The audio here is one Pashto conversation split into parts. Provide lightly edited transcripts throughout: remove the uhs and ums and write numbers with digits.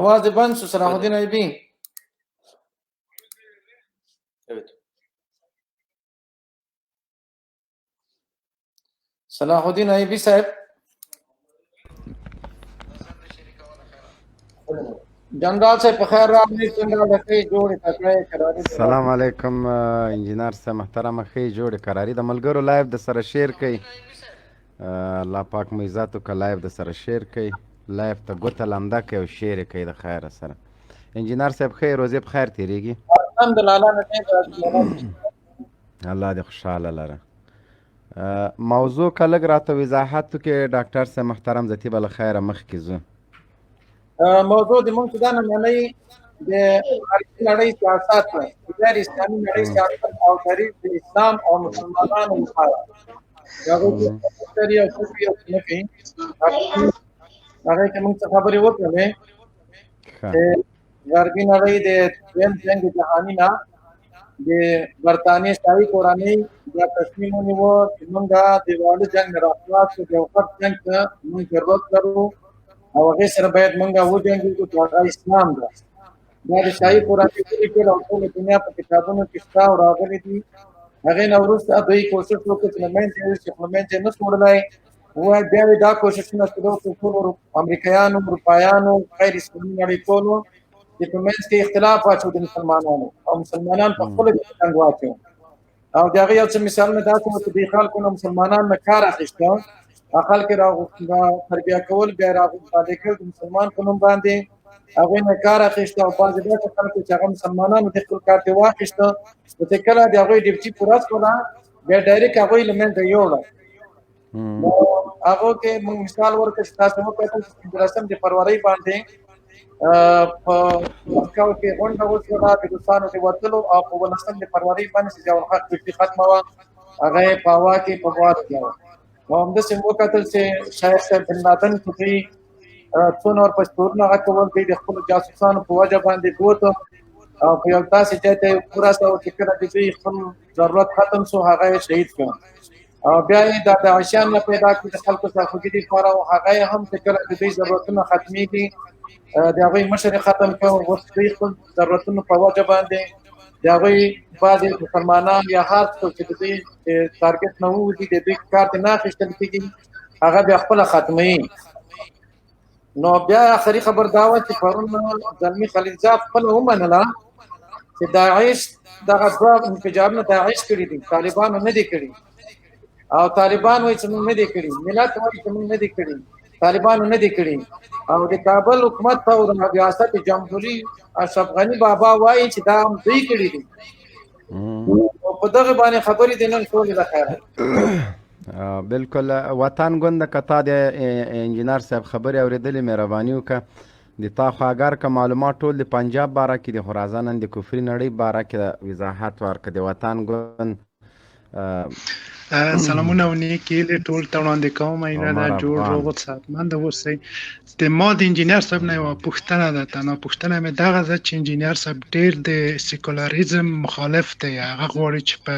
اواز دې بند شو صلاح الدین ایوبي. صلاح الدین ایوبي صاحب، جنرال صاحب په خیر راغلی. څنګه د ښې جوړې تکړه کراري؟ سلام علیکم انجینر صاحب محترم، ښې جوړې کراري. د ملګرو live د سره share کړئ. الله پاک مو عزت وکړه. live د سره share کړئ، live ته ګوته لمده کړئ او share یې کړئ د خیره سره. انجینر صاحب، ښې روزې په خیر تېرېږي؟ الحمدلله. الله دې خوشحاله لره. موضوع که لږ راته وضاحت وکړي ډاکټر صاحب محترم، زه به له خیره مخکې ځو. موضوع د مونږ دا نه منئ، د غربي نړۍ سیاست، د غیر اسلامي نړۍ سیاست او تاریخ د اسلام او مسلمانانو لپاره، هغه چې او څه کوي او څه نه کوي، هغه کې موږ څه خبرې وکړې چې غربي نړۍ د دویم جنګ جهاني نه د برتانیې شاهي کورنۍ دا تصمیم ونیو چې موږ د واړه جنګ نه راخلاص شو، د یو غټ جنګ ته موږ ضرورت لرو او هغې سره باید موږ وجنګېږو چې هغه اسلام ده. دا د شاهي کورنۍ ولیکل او ټوله دنیا په کتابونو کې شته او راغلي دي. هغې نه وروسته دوی کوشش وکړ چې له منځه یې یوسي، خو له منځه یې نه شو وړلی. وایي بیا یې دا کوششونه شروع کړل، ټولو امریکایانو، اروپایانو، غیر اسلامي نړۍ ټولو چې په منځ کې اختلاف واچو د مسلمانانو او مسلمانان په خپلو کې جنګ واچو. او د هغې یو څه مثالونه داسې وو چې دوی خلکو نه مسلمانان نه کار اخیسته، خلک یې را تربیه کول، بیا را لیکل د مسلمان په نوم باندې، هغوی نه کار اخیسته. او بعضې داسې خلکو چې هغه مسلمانانو د خپل کار ترې واخیسته، خو چې کله د هغوی ډیوټي پوره شوله، بیا direct هغوی له منځه یوړل. نو هغه کې موږ مثال ورکړ چې تاسو وکتل چې 15 د فرورۍ باندې په مسکو کې غونډه وشوله د روسانو د وتلو، او په 18 د فرورۍ باندې چې ضیاءالحق ډیوټي ختمه وه، هغه یې په هوا کې په باد ولاړ. او همداسې مو وکتل چې شیخ صاحب بن لادن چې دوی څو نور پښتورونه هغه کول، دوی د خپلو جاسوسانو په وجه باندې بوته او په یو داسې ځای ته یې ورساوه چې کله د دوی خپل ضرورت ختم شو، هغه یې شهید کړ. او بیا یې دا داعشیان نه پیدا کړي د خلکو سرخوږي لپاره، او هغه یې هم چې کله د دوی ضرورتونه ختمېږي، د هغوی مشر یې ختم کړ. اوس دوی خپل ضرورتونو په وجه باندې د هغوی بعضې مسلمانان یا هر څوک چې د دوی target نه ووځي، د دوی کار ته نه اخیستل کېږي، هغه بیا خپله ختموي. نو بیا آخري خبر دا وه چې پرون زلمي خلیلزاد خپله ومنله چې داعش دغه دوه انفجارونه داعش کړي دي، طالبانو نه دي کړي. او طالبان وایي چې موږ نه دي کړي، ملت وایي چې موږ نه دي کړي، طالبانو نه دي کړي. او د کابل حکومت او د ریاست جمهوري اشرف غني بابا وایي چې دا هم دوی کړي دي. او په دغه باندې خبرې دي نن ټولې د خیره. بالکل. وطن ګوند، که تا د انجینر صاحب خبرې اورېدلې، مهرباني وکړه. د تا خو اګر که معلومات ټول د پنجاب باره کې دي، خو راځه نن د کفري نړۍ باره کې وضاحت ورکړه. د وطن ګوند. سلامونه او نیکې هیلې ټول ته وړاندې کوم. هیله ده جوړ روغ او صحتمند اوسئ. د ما د انجینر صاحب نه یوه پوښتنه ده. تنها پوښتنه مې دغه ده چې انجینر صاحب ډیر د سیکولاریزم مخالف دی، هغه غواړي چې په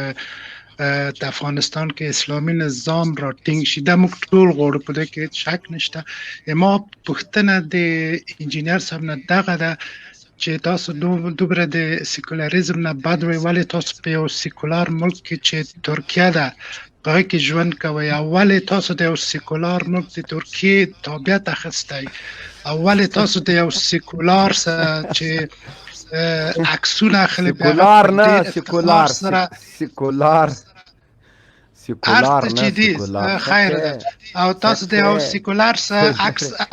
د افغانستان کې اسلامي نظام را ټینګ شي. دا موږ ټول غواړو، په دې کې هیڅ شک نشته. ما پوښتنه د انجینر صاحب نه دغه ده چې تاسو دومره د سیکولاریزم نه بد وئ، ولې تاسو په یو سیکولار ملک کې چې ترکیه ده په هغه کې ژوند کوئ؟ او ولې تاسو د یو سیکولار ملک د ترکیې تابعیت اخیستی؟ او ولې تاسو د یو سیکولار سره چې عکسونه اخلي سیکولار نه، سیکولار سیکولار سیکولار نه چې دي، خیر ده. او تاسو د یو سیکولار سره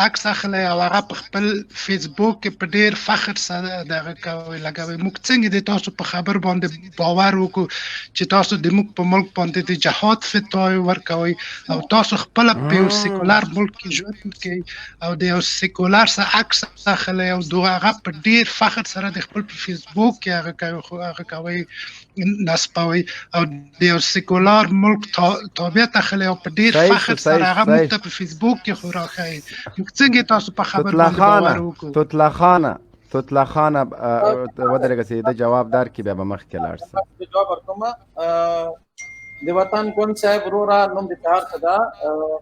عکس اخلئ او هغه په خپل فیسبوک کې په ډیر فخر سره دغه کوي لګوي. موږ څنګه د تاسو په خبر باندې باور وکړو چې تاسو د موږ په ملک باندې د جهاد فتوا ورکوي او تاسو خپل په یو سیکولار ملک کې ژوند کوي او د یو سیکولار سره عکس اخلئ او هغه په ډیر فخر سره د خپل په فیسبوک کې هغه کوي، خو هغه کوي نصبوي او د یو سیکولار ملک تابعیت اخلي او په ډیر فخر سره هغه موږ ته په فیسبوک کې خو راښيي؟ موږ څنګه تاسو په خبر باندې باور وکړو؟ توتلا خانه، توتلا خانه، ودرېږه چې د جواب دار کې بیا به مخکې لاړ سم. جواب ورکوم. د وطن ګوند صاحب وروره، نوم د سهار څه ده،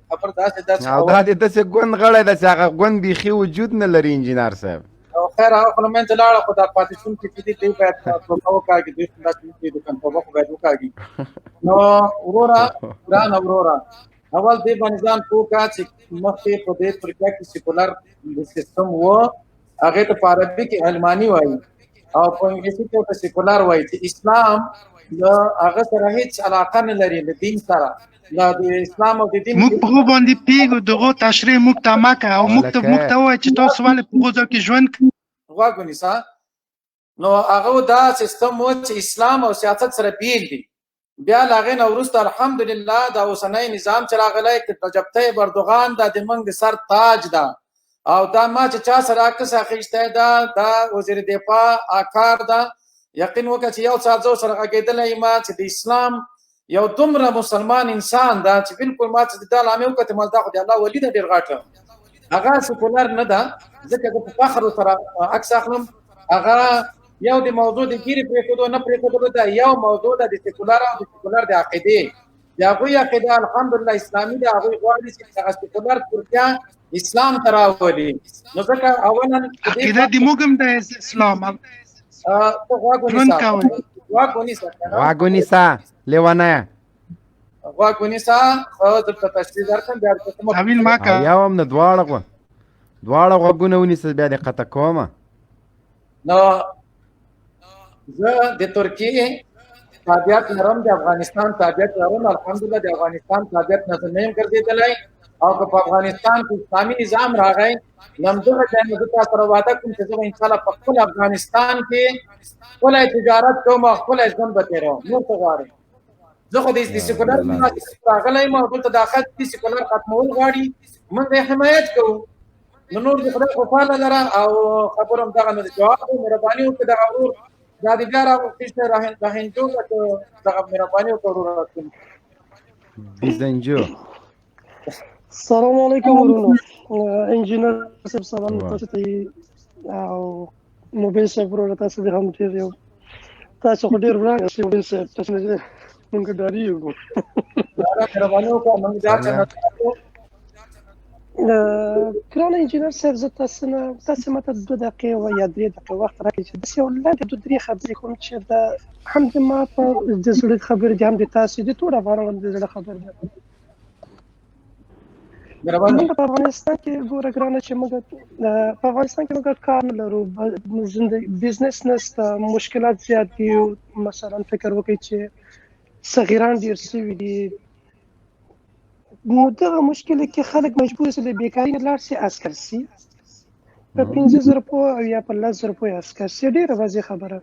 خبر داسې ده او دا د داسې ګوند غړی ده چې هغه ګوند بیخي وجود نه لري انجینر صاحب. او خیر هغه خو له منځه لاړه، خو دا پاتې شونکي چې دي دوی باید توبه وکاږي. دوی خو داسې نه پرېږدي که توبه خو باید وکاږي. نو وروره، ګرانه وروره، اول دې باندې ځان پوه کړه چې مخکې په دې ترکیه کې سیکولر سیستم و، هغې ته په عربي کې علماني وایي او په انګلیسي کې ورته سیکولر وایي، چې اسلام له هغه سره هیڅ علاقه نه لري، له دین سره، له د اسلام او د دین. موږ په هغو باندې پیږو، دغو تشریح موږ ته مه کوه او موږ ته ولکه موږ ته ووایه چې تاسو ولې په هغو ځای کې ژوند غوږ ونیسه. نو هغه دا سیستم و چې اسلام او سیاست سره بیل دي. بیا له هغې نه وروسته الحمدلله دا اوسنی نظام چې راغلی، رجب طیب اردوغان، دا د موږ د سر تاج ده. او دا ما چې چا سره عکس اخیستی ده، دا وزیر دفاع آکار ده. یقین وکړه چې یو ساعت زه سره غږېدلی یم چې د اسلام یو دومره مسلمان انسان ده چې بالکل ما چې دا لامې وکتل، ما دا خو د الله ولي ده، ډېر غټ. هغه سیکولر نه ده، ځکه زه په فخر سره عکس اخلم. هغه یو د موضوع د ګیرې پرېښودو نه پرېښودلو ده، یو موضوع ده د سیکولر او د سیکولر د عقیدې. د هغوی عقیده الحمدلله اسلامي ده. هغوی غواړي چې دغه سیکولر ترکیه اسلام ته راولي. نو ځکه اولا عقیده د موږ هم د اسلام ته غوږ ژوند ونیسه، کوئ. غوږ ونیسه که نه. غوږ ونیسه لیونیه. غوږ ونیسه، ښه درته تشریح درکړم، بیا درته کومه تاویل ما او کوه. یو هم نه، دواړه غوږ، دواړه غوږونه ونیسه، بیا دې قطع کومه. نو زه د ترکیې تابعیت لرم، د افغانستان تابعیت لرم. الحمدلله د افغانستان تابعیت نه زه نه یم ګرځېدلی. او که په افغانستان کې اسلامي نظام راغی، نو همدغه ځای نه زه تا سره وعده کوم چې زه به انشاءالله په خپل افغانستان کې خپلی تجارت کوم او خپلی ژوند به تېروم. نور څه غواړم؟ زه خو د سیکولر راغلی یم او دلته دا خلک دي سیکولر ختمول غواړي، موږ یې حمایت کوو. نو نور د خدای خوشحاله لره او خبرم دغه نه جواب دی. مهرباني وکړه، دغه ورور دا دې بیا راغوښتي چې راهنجو دغه مهرباني وکړه ورور راکړي. بیزنجو. السلام علیکم ورونو، انجینر صاحب سلام تاسو ته او موبایل صاحب ورور تاسو دې هم ډیر یو، تاسو خو ډیر وران یاست موبایل صاحب، تاسو نه مونږ ډاریږو. مهرباني وکړه، موږ دا چې ګران انجینر صاحب، زه تاسو نه تاسو ماته 2 دقیقې او یا 3 دقیقې وخت راکړئ چې داسې یو لنډې دوه درې خبرې کوم چې دا هم د ما په د زړه خبرې دي، هم د تاسو د ټولو افغانانو د زړه خبرې دي. موږ په افغانستان کې ګوره ګرانه چې موږ په افغانستان کې موږ کار نه لرو، بزنس نشته، مشکلات زیات دي. مثلا فکر وکړئ چې صغیران ډېر سوي دي. نو دغه مشکل کې خلک مجبور سي له بیکارۍ نه لاړ سي عسکر سي، په 5000 روپو او یا په 10,000 روپو عسکر سي. ډېره واضح خبره.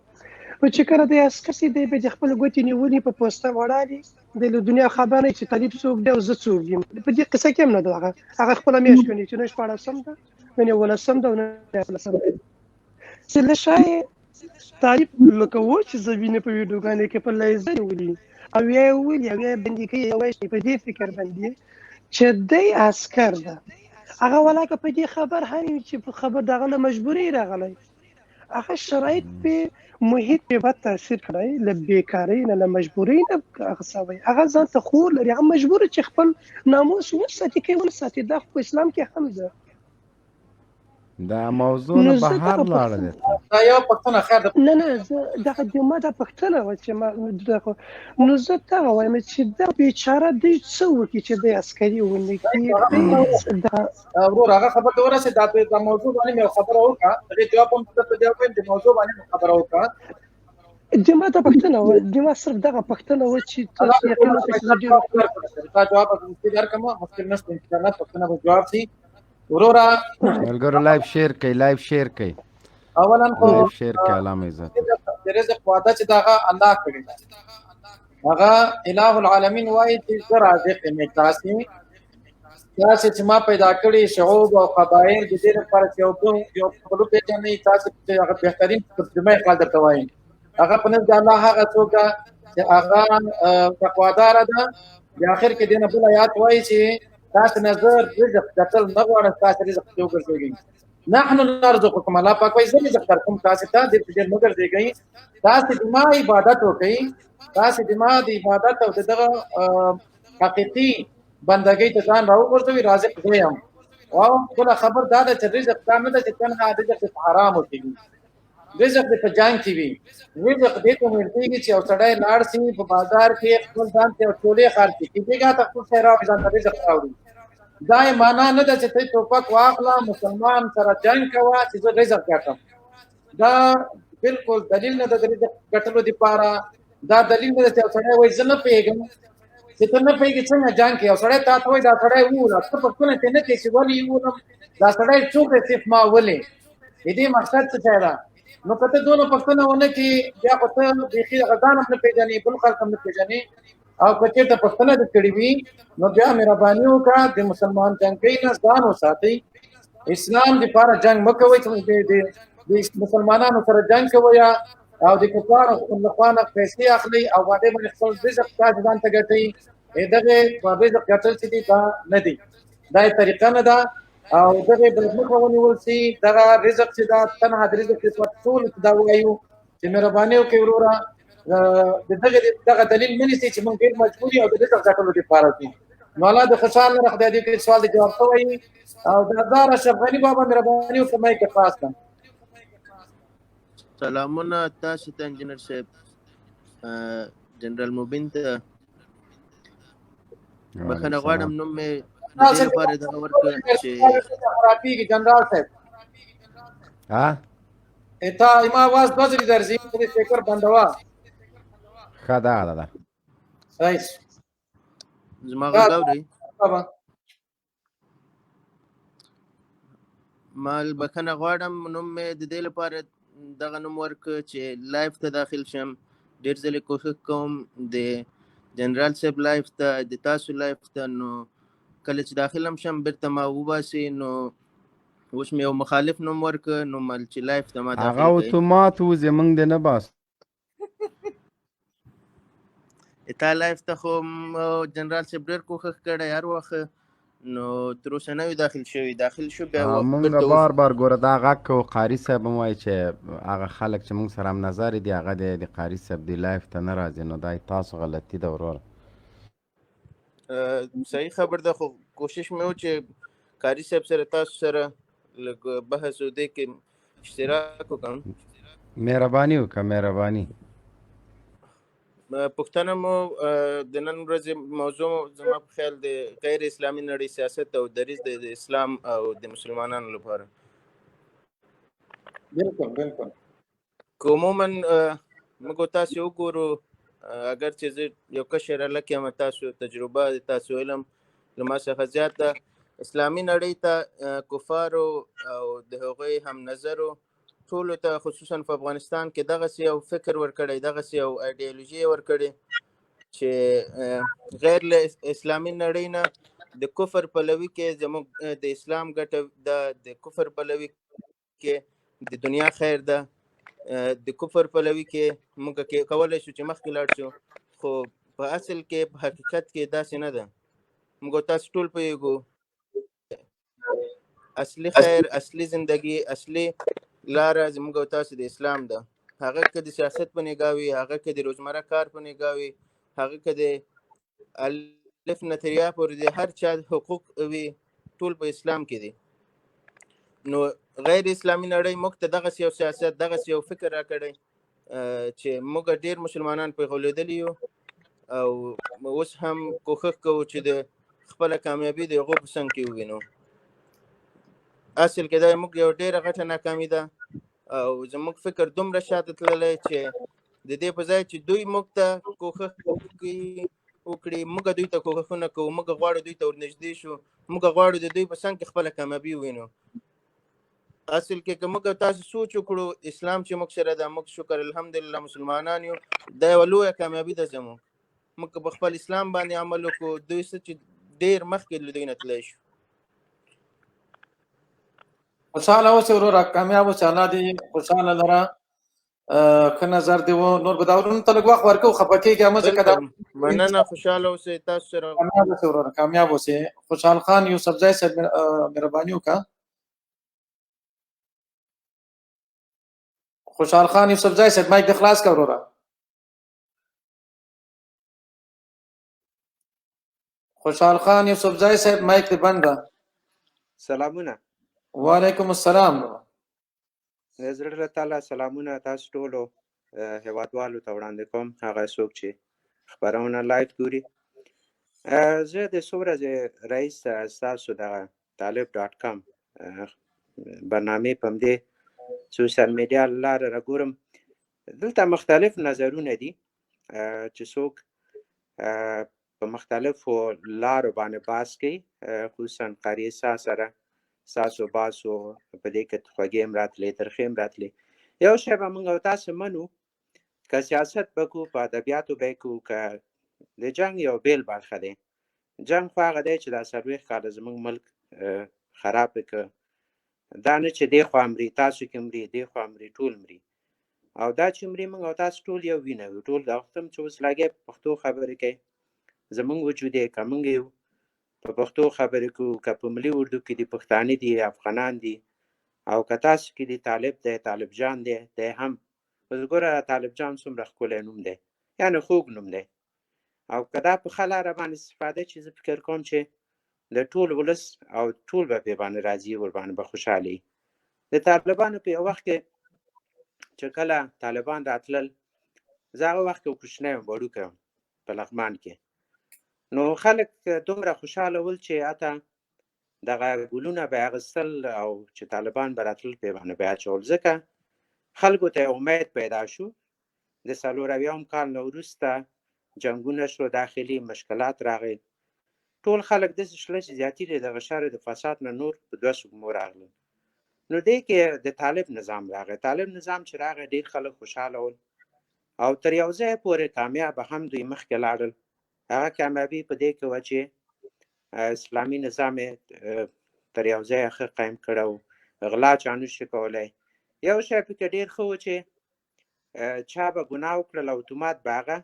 نو چې کله دی عسکر سي، دی به د خپل ګوتې نیولې په پوسته وړالي، دی له دنیا خبر نه چې طالب څوک دی او زه څوک یم. په دې قصه کې هم نه ده. هغه خپله میاشت ګڼي چې نن 16 ده، نن 17 ده او نن 18 ده. چې له شا یې طالب لکه و چې زه وینې په ویډیوګانو کې په لیزه نیولي او یا یې ولي او یا یې بندي کوي، یا وایي په دې فکر باندې چې دی عسکر ده. هغه ولاکه په دې خبر هم وي چې په خبر دغه له مجبورۍ راغلی، هغه شرایط په محیط په بد تاثیر کړی، له بېکارۍ نه له مجبورۍ نه هغه سوی، هغه ځان ته خور لري، هغه مجبور چې خپل ناموس وساتي که یې ونه ساتي. دا خو په اسلام کې هم ده. دا موضوع نه نو زه بهر دغه لاړه پوښتنه ده. دا یو پوښتنه خیر ده. نه نه، زه دغه د ما دا پوښتنه وه چې ما دغه، نو زه دغه وایم چې دا بیچاره دی څه وکړي چې دی عسکري ونه کړي؟ دا ورور هغه خبر ته ورسېد. دا د موضوع باندې مې یو خبره وکړه، هغې جواب هم درته بیا ووایم. د موضوع باندې مې خبره وکړه. د ما دا پوښتنه وه، د ما صرف دغه پوښتنه وه چې تاسو یقین وکړئ چې زه ډېر تا جواب به مشکل درکړم، مشکل نشته انشاءالله، پوښتنه به جواب شي. وروره ملګرو لایف شیر کړئ، لایف شیر کړئ، اولا خو لایف شیر کړئ. علامه عزت د رزق وعده چې دغه الله کړې ده، هغه اله العالمین وایي چې زه رازق یم. تاسې چې ما پیدا کړي شعوب او قبایل د دې لپاره چې یو بل یو بل وپېژنئ، تاسې چې هغه بهترین ترجمه یې خپل درته وایم. هغه په نزد الله هغه څوک ده چې هغه تقواداره ده. د آخر کې دینه بل آیات وایي چې تاسو نه زه رزق ګټل نه غواړم، تاسو رزق ته وګرځېږئ. نحن نرزقکم، الله پاک وایي زه رزق درکوم تاسو ته، دې په ډېر مه ګرځېږئ. تاسو د ما عبادت وکړئ، تاسو د ما د عبادت او د دغه حقیقي بندګۍ ته ځان راوغورځوئ، رازق زه یم. او بل خبر دا ده چې رزق دا نه ده چې تنها رزق په حرامو کې وي، رزق په جنگ کې وي. رزق دې ته ویل کېږي چې یو سړی لاړ شي په بازار کې خپل ځان ته ټولې خرڅ کړي، بېګا ته خپل شی راوړي، ځان ته رزق راوړي. دا یې معنا نه ده چې ته ټوپک واخله مسلمان سره جنګ کوه چې زه رزق ګټم. دا بالکل دلیل نه ده د رزق ګټلو دپاره. دا دلیل نه ده چې یو سړی وایي زه نه پوهېږم، چې ته نه پوهېږې څنګه جنګ کوې. یو سړی تا ته وایي دا سړی ووله، ته پوښتنه ترې نه کوې چې ولې یې وولم، دا سړی څوک دی، صرف ما ولې، د دې مقصد څه شی ده؟ نو که ته دونه پوښتنه ونه کړې بیا خو ته بیخي هغه ځان هم نه پېژنې، بل خلک هم نه پېژنې. او که چېرته پوښتنه دې کړې وي نو بیا مهرباني وکړه د مسلمان جنګۍ نه ځان وساتئ. اسلام دپاره جنګ مه کوئ، چې د مسلمانانو سره جنګ کوئ او د کفارو له خوا نه پیسې اخلئ او هغې باندې خپل رزق تاسې ځان ته ګټئ. دغې په رزق ګټل چې دي دا نه دي، دا یې طریقه نه ده او دغې باید مخه ونیول سي. دغه رزق چې دا تنها د رزق لپاره ټول دا وایو چې مهرباني وکړئ وروره، د دغه دغه دلیل مه نیسئ چې موږ ډېر مجبور یو او د رزق ګټلو دپاره ځو. نو الله دې خوشحاله لره، خدای دې وکړي سوال دې جواب شوی. او د هزار اشرف غني بابا مهرباني وکړه مایک خلاص کړه. سلامونه تاسو ته انجنیر صاحب، جنرال مبین ته بخښنه غواړم. نوم مې د دې لپاره دغه ورکړ چې خرابېږي. جنرال صاحب ها تا ما आवाज دوه ځلې درځي، د سپیکر بندوه. ښه ده ده صحیح زما غږ اورئ؟ مال بخښنه غواړم، نوم مې د دې لپاره دغه نوم ورکړ چې live ته داخل شم. ډېر ځلې کوښښ کوم د جنرال صاحب live ته، د تاسو live ته، نو کله چې داخل هم شم بیرته ما وباسي. نو اوس مې یو مخالف نوم ورکړ، نو مال چې live ته ما داخل هغه اتومات وځي، موږ دې نه باسو. تا live ته خو جنرال صاحب ډېر کوښښ کړی هر وخت، نو تر اوسه نه یو داخل شوی. داخل شو بیا مونږ بار بار ګوره دا غږ کوو. قاري صاحب هم وایي چې هغه خلک چې مونږ سره هم نظر دي هغه د قاري صاحب دی live ته نه راځي، نو دا تاسو غلطي ده وروره. صحیح خبر ده، خو کوشش مې و چې قاري صاحب سره تاسو سره لږ بحث و دې کې اشتراک وکړم. مهرباني وکړه، مهرباني. پوښتنه مو د نن ورځې موضوع زما په خیال د غیر اسلامي نړۍ سیاست او دریځ د اسلام او د مسلمانانو لپاره. بالکل بالکل. که عموما موږ تاسو وګورو، اگر چې زه یو کشر هلک یم، تاسو تجربه تاسو علم له ما څخه زیات ده، اسلامي نړۍ ته کفارو او د هغوی هم نظرو ټولو ته خصوصا په افغانستان کې دغسې یو فکر ورکړی، دغسې یو ایډیالوژي ورکړې چې غیر له اسلامي نړۍ نه د کفر پلوي کې زموږ د اسلام ګټه ده، د کفر پلوي کې د دنیا خیر ده، د کفر پلوي کې موږ کولی شو چې مخکې لاړ شو. خو په اصل کې په حقیقت کې داسې نه ده. موږ تاسو ټول پوهېږو اصلي خیر، اصلي زندگی، اصلي لاره زموږ او تاسو د اسلام ده. هغه که د سیاست په نگاه وي، هغه که د روزمره کار په نگاه وي، هغه که د الف نه تر یا پورې د هر چا حقوق وي، ټول په اسلام کې دي. نو غیر اسلامي نړۍ موږ ته دغسې یو سیاست، دغسې یو فکر راکړی چې موږ ډېر مسلمانان پرې غولېدلي یو او اوس هم کوښښ کوو چې د خپله کامیابي د هغو په څنګ کې ووینو. اصل کې دا موږ یو ډېره غټه ناکامي ده او زموږ فکر دومره شاته تللی چې د دې په ځای چې دوی موږ ته کوښښ وکړي، موږ دوی ته کوښښونه کوو، موږ غواړو دوی ته ورنږدې شو، موږ غواړو د دوی په څنګ کې خپله کامیابي ووینو. اصل کې که موږ تاسو سوچ وکړو، اسلام چې موږ سره ده، موږ شکر الحمدلله مسلمانان یو، دا یوه لویه کامیابي ده زموږ. موږ که په خپل اسلام باندې عمل وکړو، دوی څه چې ډېر مخکې له دوی نه تللی شو. خوشحاله اوسې وروره، کامیاب اوسې، الله دې خوشحاله لره. ښه نظر دی و. نور به دا ورونو ته لږ وخت ورکوو، خفه کېږه مه ځکه دا. مننه، خوشحاله اوسئ تاسو سره. کامیاب اوسې وروره، کامیاب اوسې. خوشحال خان یوسفزی صاحب مهرباني وکړه. خوشحال خان یوسفزی صاحب مایک دې خلاص کړه وروره. خوشحال خان یوسفزی صاحب مایک دې بند ده. سلامونه. وعلیکم السلام. د زړه له تعالی سلامونه تاسو ټولو هیوادوالو ته وړاندې کوم، هغه څوک چې خپرونه live ګوري. زه د څو ورځې رئیس ستاسو دغه طالب .com برنامې په همدې social media له لارې راګورم. دلته مختلف نظرونه دي چې څوک په مختلفو لارو باندې بحث کوي، خصوصا قاری سا سره ستاسو بحث و، په دې کې خوږې هم راتلې، ترخې هم راتلې. یو شی به موږ او تاسو منو، که سیاست به کو، په ادبیاتو به کو، که د جنگ یو بیل برخه دی. جنگ خو هغه دی چې دا 40 کاله زموږ ملک خراب کړ. دا نه چې دې خوا مري، تاسو کې مري، دې خوا مري، ټول مري. او دا چې مري موږ او تاسو ټول یو وینه یو، ټول دا وخت هم چې اوس لګیا په پښتو خبرې کوي، زموږ وجود یې که موږ یو په پښتو خبرې کوو، که په ملي اردو کې دي پښتانه دي، افغانان دي، او که تاسو کې دي طالب دی، طالب جان دی، دی هم. اوس ګوره طالب جان څومره ښکلی نوم دی، یعنې خوږ نوم دی. او که دا په ښه لاره باندې استفاده چې زه فکر کوم چې د ټول ولس او ټول به پرې باندې راضي، ورباندې به خوشحاله وي. د طالبانو په یو وخت کې چې کله طالبان راتلل، زه هغه وخت کې کوچنی وم، وړوکی وم په لغمان کې، نو خلک دومره خوشحاله ول چې حتی دغه ګلونه به یې اخیستل او چې طالبان به راتلل پرې باندې به یې اچول، ځکه خلکو ته امید پیدا شو. د 74 کال نه وروسته جنګونه شو، داخلي مشکلات راغی، ټول خلک داسې شله چې زیاتي د دغه شر د فساد نه نور په دوه سږمو راغلل. نو دې کې د طالب نظام راغی. طالب نظام چې راغی ډېر خلک خوشحاله ول او تر یو ځای پورې کامیابه هم دوی مخکې لاړل. هغه کامیابي په دې کې وه چې اسلامي نظام یې تر یو ځایه ښه قایم کړی و، غلا چا نشي کولی. یو شی پکې ډېر ښه و چې چا به ګناه وکړله اتومات به هغه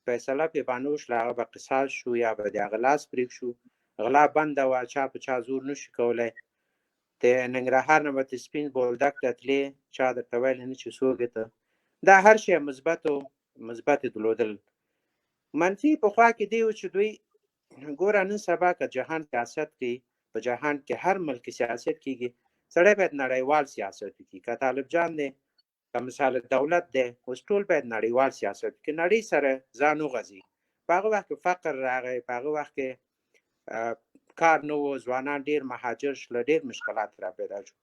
فیصله پرې باندې وشوله، هغه به قصاص شو یا به د هغه لاس پرې شو. غلا بنده وه، چا په چا زور نشي کولی. د ننګرهار نه به ته سپین بولدک ته تلې، چا درته ویل نه چې څوک یې ته. دا هر شی مثبت و، مثبت یې درلودل. منفي په خوا کې دی و چې دوی ګوره نن سبا که جهان سیاست کوي، په جهان کې هر ملک کې سیاست کیږي، سړی باید نړیوال سیاست وکړي. که طالب جان دی، که مثال دولت دی، اوس ټول باید نړیوال سیاست وکړي، نړۍ سره ځان وغځي. په هغه وخت کې فقر راغی، په هغه وخت کې کار نه و، ځوانان ډېر مهاجر شول، ډېر مشکلات را پیدا شو.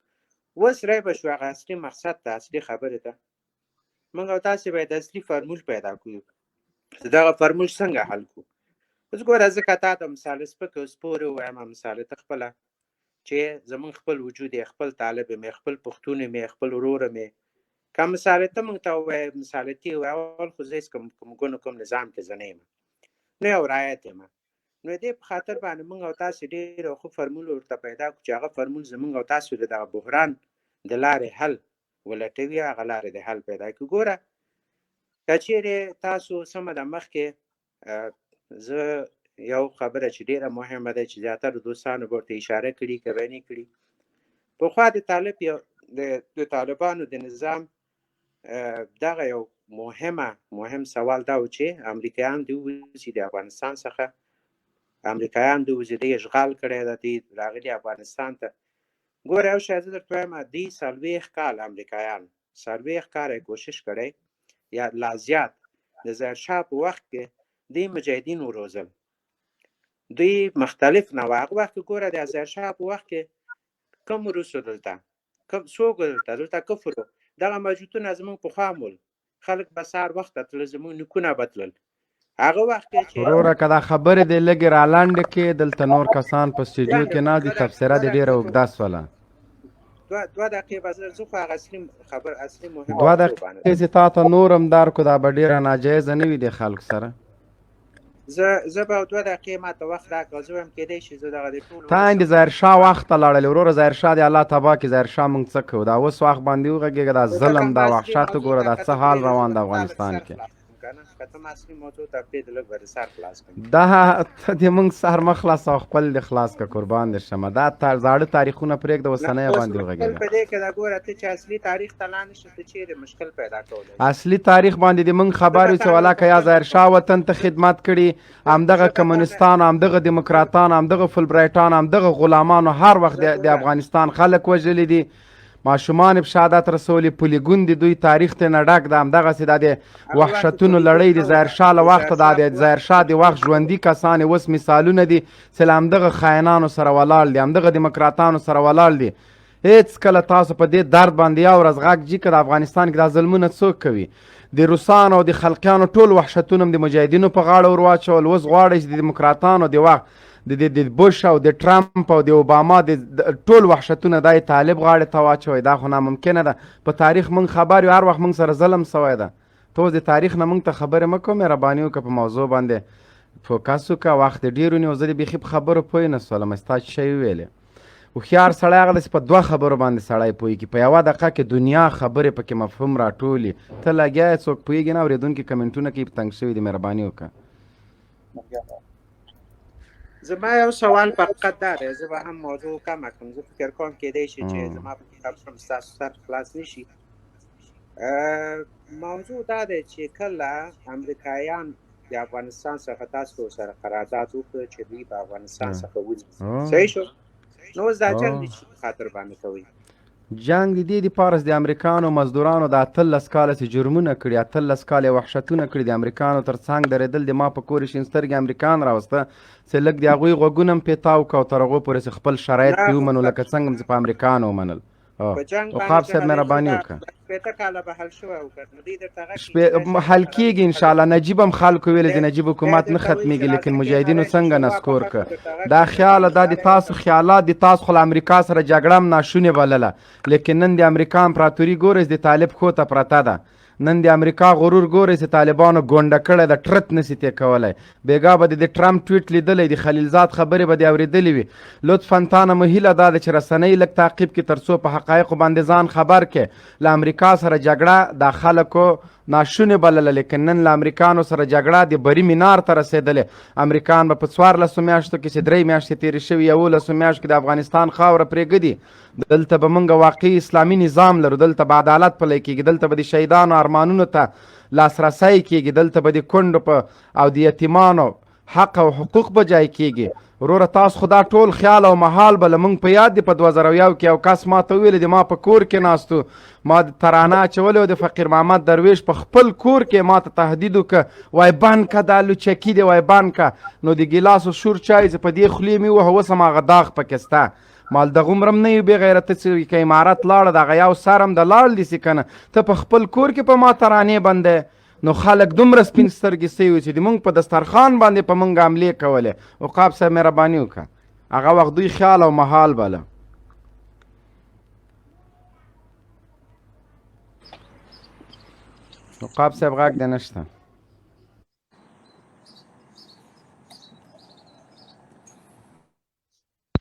اوس رای به شو هغه اصلي مقصد ته، اصلي خبرې ته. موږ او تاسې باید اصلي فرمول پیدا کړو چې دغه فرمول څنګه حل کړو. اوس ګوره زه که تا ته مثال سپک او سپور ووایم، مثال ته خپله چې زمونږ خپل وجود یې، خپل طالب مې، خپل پښتون مې، خپل ورور مې، که مثال ته موږ ته ووایې، مثال ته ووایې، اول خو زه هېڅ کوم کوم ګونو کوم نظام کې زه نه یم، نه یو رعایت یم. نو دې په خاطر باندې موږ او تاسې ډېر یو ښه فرمول ورته پیدا کړو چې هغه فرمول زمونږ او تاسو د دغه بحران د لارې حل ولټوي، هغه لارې د حل پیدا کړو. ګوره که چیرې تاسو سمه ده مخکې زه یو خبره چې ډیره مهمه ده چې زیاتره دوستانو به ورته اشاره کړي که به نه کړي، پخوا د طالب یو د طالبانو د نظام دغه یو مهم سوال دا و چې امریکایان دې ووځي د افغانستان څخه، امریکایان دې ووځي، دوی اشغال کړی ده، دوی راغلي افغانستان ته. ګوره یو شی زه درته وایم، دوی 40 کاله امریکایان 40 کاله یې کوشش کړی یا لا زیات، د ظاهرشاه په وخت کې دوی مجاهدین وروزل، دوی مختلف نه وه. هغه وخت کې ګوره د ظاهرشاه په وخت کې کوم روس دلته، کوم څوک دلته، دلته کفر و. دغه مسجدونه زموږ پخوا هم ول، خلک به سهار وخته تلل، زموږ نیکونه به تلل. هغه وخت کې چې وروره که دا خبرې دې لږې رالنډې کړې، دلته نور کسان په سټډیو کې نه دي، تبصره دې ډېره اوږده سوله. دوه دقیقې به زه خو هغه اصلي خبر اصلي مهمه دوه دقیقې چې تا ته نور هم درکړو، دا به ډېره ناجایزه نه وي د خلکو سره. زه به دوه دقیقې ما ته وخت راکړه، زه وایم کېدای شي زه دغه د ټولو تا د ظاهرشاه وخت ته لاړلې وروره. ظاهرشاه دې الله تباه کړي، ظاهرشاه مونږ څه کوو؟ دا اوس وخت باندې وغږېږه، دا ظلم دا وحشت وګوره، دا څه حال روان د افغانستان کې. کنه که ته ما اصلي موضوع ته پرېږدې لږ به دې سر خلاص کړم. دا ته دې مونږ سر مه خلاصوه او خپل دې خلاص که قربان دې شمه دا زاړه تاریخونه پرېږده نه اوسنیو اوس باندې مشکل وغږېږه. په دې کې ده ګوره ته چې اصلي تاریخ ته لا نشې ته چیرې مشکل پیدا کولی شې. اصلي تاریخ باندې دې مونږ زه خبر به یو چې تا نه ولا یو که یا پوښتنه ظاهر کوم. شاه وطن ته خدمت کړي زه همدغه زه به تا نه کمونستانو همدغه زه دیموکراتانو همدغه فولبرایټانو همدغه غلامانو هر وخت زه د ګوره افغانستان خلک وژلي دي ماشومان په شهادت رسولي پولیګون دي دوی تاریخ ته نه ډک ده همدغسې دا د هغه وخت وحشتونو پولیګون لړۍ د نه و ظاهر شاه له د وخته ظاهر دا شاه د په وخت ظاهر شاه د وخت پولیګون ژوندي کسان اوس مثالونه دي چې له همدغه خاینانو سره ولاړ دي همدغه دیموکراتانو سره ولاړ دي. هیڅ کله تاسو په دې درد باندې یو ورځ غږ جی که د افغانستان کې دا ظلمونه څوک کوي. د روسانو او د خلقیانو ټول وحشتونه هم د مجاهدینو په غاړه ور واچول. اوس غواړي چې د دیموکراتانو د وخت د بوش او د ټرمپ او د اوباما د ټول وحشتونه دای طالب غاړې ته واچوي. دا خو ناممکنه ده. په تاریخ مونږ خبر یو، هر وخت مونږ سره ظلم سوی ده. ته اوس د تاریخ نه مونږ ته خبرې مه کوه، مهرباني وکړه په موضوع باندې فوکس وکړه. وخت دې ډېر ونیو، زه دې بیخي په خبرو پوه نه سولم. ستا چې شی وویلې هوښیار سړی هغه دی چې په دوه خبرو باندې سړی پوهېږي، په یوه دقیقه کې دنیا خبرې پکې مفهوم راټولي. ته لګیا یې څوک پوهېږي نه، اورېدونکي کمنټونه کوي په تنګ شوي دي. مهرباني وکړه. زما یو سوال فقط دا دی، زه به هم موضوع کمه کړم. زه فکر کوم کېدای شي چې زما په خبرو هم ستاسو سر خلاص نه شي. موضوع دا دی چې کله امریکایان د افغانستان څخه تاسو سره قرارداد وکړ چې دوی په افغانستان څخه وځي، صحیح شو؟ نو اوس دا جنګ د څه په خاطر باندې کوي؟ جنګ د دې دپاره چې د امریکانو مزدورانو د 18 کاله چې جرمونه کړي، 18 کاله یې وحشتونه کړي، د امریکانو تر څنګ درېدل د ما په کور شین سترګې امریکان راوسته چې لږ د هغوی غوږونه هم پې تاو کړه او تر هغو پورې چې خپل شرایط پې ومنو لکه څنګه چې په امریکانو ومنل. په جنګ باندې عقاب چې صاحب حل شو مهرباني دا وکړه. 60 کاله به حل شوی و که نه دوی درته غږ کړي شپې چې راشئ حل قرارداد کیږي ان شاء الله. نجیب هم خلکو ویل چې نجیب دی حکومت نه درته وایي چې ختمیږي، لیکن راځه کښېنه مجاهدینو راشئ څنګه شوروا په نسکور خلکو که درته غږ دا کړي خیال دا دا د دی تاسو ورته خیالات د تاسو خو له امریکا سره جګړه هم ناشونې بلله، لیکن نن د امریکا امپراتوري ګورئ چې د طالب ښو ته پرته ده. نن د امریکا غرور ګورئ چې طالبانو ګونډه کړی ده، ټرت نسی تې کولی. بیګا به د ټرمپ ټویټ لیدلی، د خلیلزاد خبرې به دې اورېدلې وي. لطفا تا نه مو هیله دا ده چې رسنۍ لږ تعقیب کړي تر څو په حقایقو باندې ځان خبر کړي. له امریکا سره جګړه دا خلکو ناشونې بلله، لیکن نن له امریکانو سره جګړه د بري مینار ته رسېدلې. امریکان به په 14 میاشتو کې چې 3 میاشتې تېرې شوي، 11 میاشتو کې د افغانستان خاوره پرېږدي. دلته به مونږ واقعي اسلامي نظام لرو، دلته به عدالت پلی کېږي، دلته به د شهیدانو ارمانونو ته لاسرسی کېږي، دلته به د کونډو په او د یتیمانو حق او حقوق به جای کېږي. وروره تاسو خو دا ټول خیال او محال به له مونږ په یاد دي. په 2001 کې یو کس ما ته وویل، د ما په کور کې ناست و، ما د ترانه اچولې وه، د فقیر محمد درویش په خپل کور کې ما ته تهدید وکړ، وای بند که دا لوچکي دی، وای بند که. نو د ګیلاسو شور چای چې په دې خولې مې ووهه، اوس هم هغه داغ پکې سته. مال دغومره هم نه یو بې غیرته چې که امارت لاړه دغه یو سر هم د لاړ دي سي که نه، ته په خپل کور کې په ما ترانې بندې. نو خلک دومره سپین سترګې سوي وو چې د مونږ په دسترخوان باندې په مونږ حملې کولې. عقاب صاحب مهرباني وکړه، هغه وخت دوی خیال او محال بله. عقاب صاحب غږ دی نشته.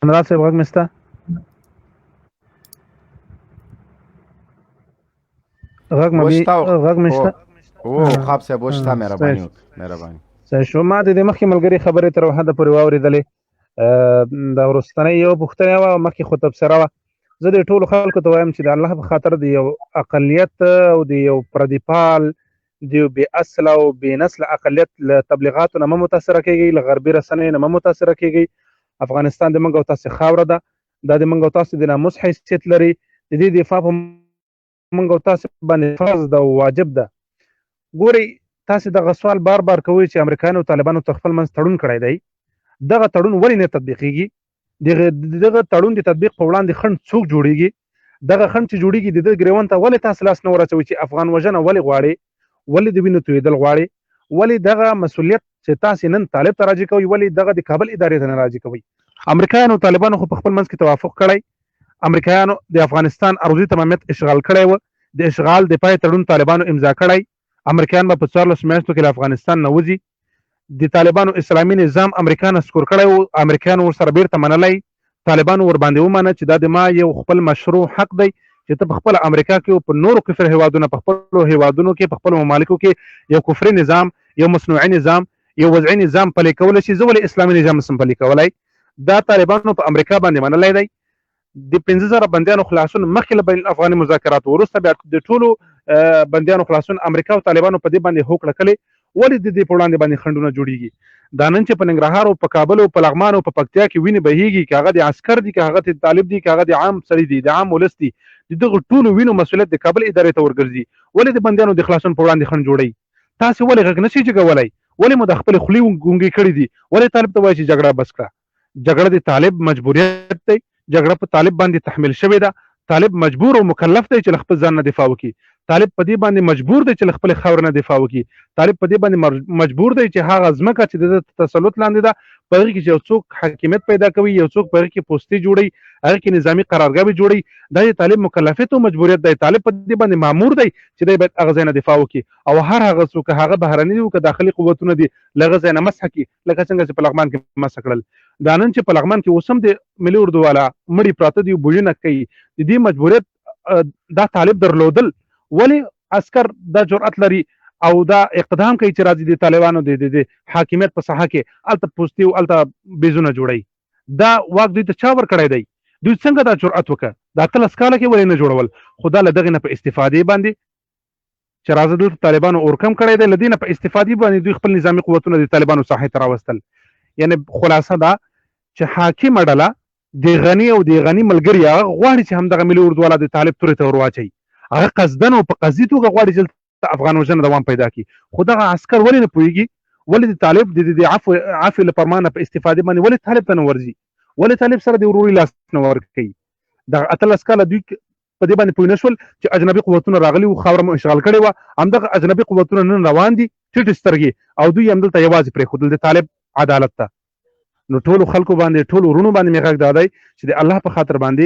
جنرال صاحب غږ مې سته؟ غږ مې غږ مې شته؟ او خاب صاحب وشته، مهرباني وکړه، مهرباني. صحیح شو. ما د دې مخکې ملګري خبرې تر حده پورې واورېدلې. دا وروستنۍ یو پوښتنه وه، مخکې خو تبصره وه. زه د ټولو خلکو ته وایم چې د الله په خاطر د یو اقلیت او د یو پردیپال د یو بې اصله او بې نسله اقلیت له تبلیغاتو نه مه متاثره کېږئ، له غربي رسنیو نه مه متاثره کېږئ. افغانستان د موږ او تاسې خاوره ده، دا د موږ او تاسې د ناموس حیثیت لري، د دې دفاع په موږ او تاسې باندې فرض ده او واجب ده. ګورئ، تاسې دغه سوال بار بار کوئ چې امریکایانو او طالبانو تر خپل منځ تړون کړی دی، دغه تړون ولې نه تطبیقیږي؟ دغه تړون د تطبیق په وړاندې خنډ څوک جوړیږي؟ دغه خنډ چې جوړیږي د ده ګریوان ته ولې تاسې لاس نه ورچوئ چې افغان وژنه ولې غواړي، ولې د وینو تویېدل غواړي، ولې دغه مسولیت چې تاسې نن طالب ته راجع کوئ ولې دغه د کابل ادارې ته نه راجع کوئ؟ امریکایانو او طالبانو خو په خپل منځ کې توافق کړی، امریکایانو د افغانستان ارضي تمامیت اشغال کړی و، د اشغال د پای تړون طالبانو امضا کړی، امریکایان به په 14 میاشتو کې له افغانستان نه وځي، د طالبانو اسلامي نظام امریکا نسکور کړی و، امریکایانو ورسره بیرته منلی، طالبانو ورباندې ومانه چې دا د ما یو خپل مشروع حق دی چې ته په خپل امریکا کې او په نورو کفر هیوادونو، په خپلو هیوادونو کې، په خپلو ممالکو کې یو کفري نظام، یو مصنوعي نظام، یو وضعي نظام پلی کولی شي، زه ولې اسلامي نظام نشم پلی کولای؟ دا طالبانو په امریکا باندې منلی دی. د 5000 بندیانو خلاصون مخکې له بین الافغاني مذاکراتو وروسته بیا د ټولو بندیانو خلاصون امریکا او طالبانو په دې باندې هوکړه کړې. ولې د دې په وړاندې باندې خنډونه جوړیږي؟ دا نن چې په ننګرهار او په کابل او په لغمان او په پکتیا کې وینې بهیږي، که هغه د عسکر دي، که هغه د طالب دي، که هغه د عام سړي دي، د عام ولس دي، د دغه ټولو وینو مسؤلیت د کابل ادارې ته ورګرځي. ولې د بندیانو د خلاصون په وړاندې خنډ جوړوي؟ تاسې ولې غږ نشئ جګولای؟ ولې مو د خپلې خولې ګونګې کړې دي؟ ولې طالب ته وایي چې جګړه بس کړه؟ جګړه د طالب مجبوریت دی، جګړه په طالب باندې تحمیل شوې ده. طالب مجبور او مکلف دی چې له خپل ځان نه دفاع وکړي. طالب په دې باندې مجبور دی چې له خپلې خاورې نه دفاع وکړي. طالب په دې باندې مجبور دی چې هغه ځمکه چې د ده تسلط لاندې ده، په هغې کې چې یو څوک حاکمیت پیدا کوي، یو څوک په هغې کې پوستې جوړوي، هغې کې نظامي قرارګاوې جوړوي، دا د طالب مکلفیت او مجبوریت دی. طالب په دې باندې مامور دی چې دی باید هغه ځای نه دفاع وکړي او هر هغه څوک، که هغه بهرني دي او که داخلي قوتونه دي، له هغه ځای نه مسح کړي، لکه څنګه چې په لغمان کې مسح کړل. دا نن چې په لغمان کې اوس هم د ملي اردو والا مړي پراته دي، بویونه کوي، د دې مجبوریت دا طالب درلودل. ولی عسکر دا جرأت لري او دا اقدام کوي چې راځي د طالبانو د حاکمیت په ساحه کې الته پوستې او الته بیزونه جوړوي؟ دا واک دوی ته چا ورکړی دی؟ دوی څنګه دا جرأت وکړ؟ دا 18 کاله کې ولې نه جوړول؟ خو دا له دغې نه په استفادې باندې چې راځه دلته طالبانو اورکم کړی دی، له دې نه په استفادې باندې دوی خپل نظامي قوتونه د طالبانو ساحې ته راوستل. یعنی خلاصه دا چې حاکمه ډله د غني او د غني ملګري هغه غواړي چې همدغه ملي اردو والا د طالب تورې ته ورواچوي. هغه قصدن او په قصدي توګه غواړي چې دلته افغان وژنه دوام پیدا کړي. خو دغه عسکر ولې نه پوهېږي؟ ولې د طالب د عفوې له فرمانه په استفادې باندې ولې طالب ته نه ورځي؟ ولې طالب سره د وروري لاس نه ورکوي؟ دغه 18 کاله دوی په دې باندې پوه نه شول چې اجنبي قوتونه راغلي وو، خاوره مو اشغال کړې وه. همدغه اجنبي قوتونه نن روان دي ټیټې سترګې، او دوی همدلته یوازې پرېښودل د طالب عدالت ته. نو ټولو خلکو باندې، ټولو ورونو باندې مې غږ دا دی چې د الله په خاطر باندې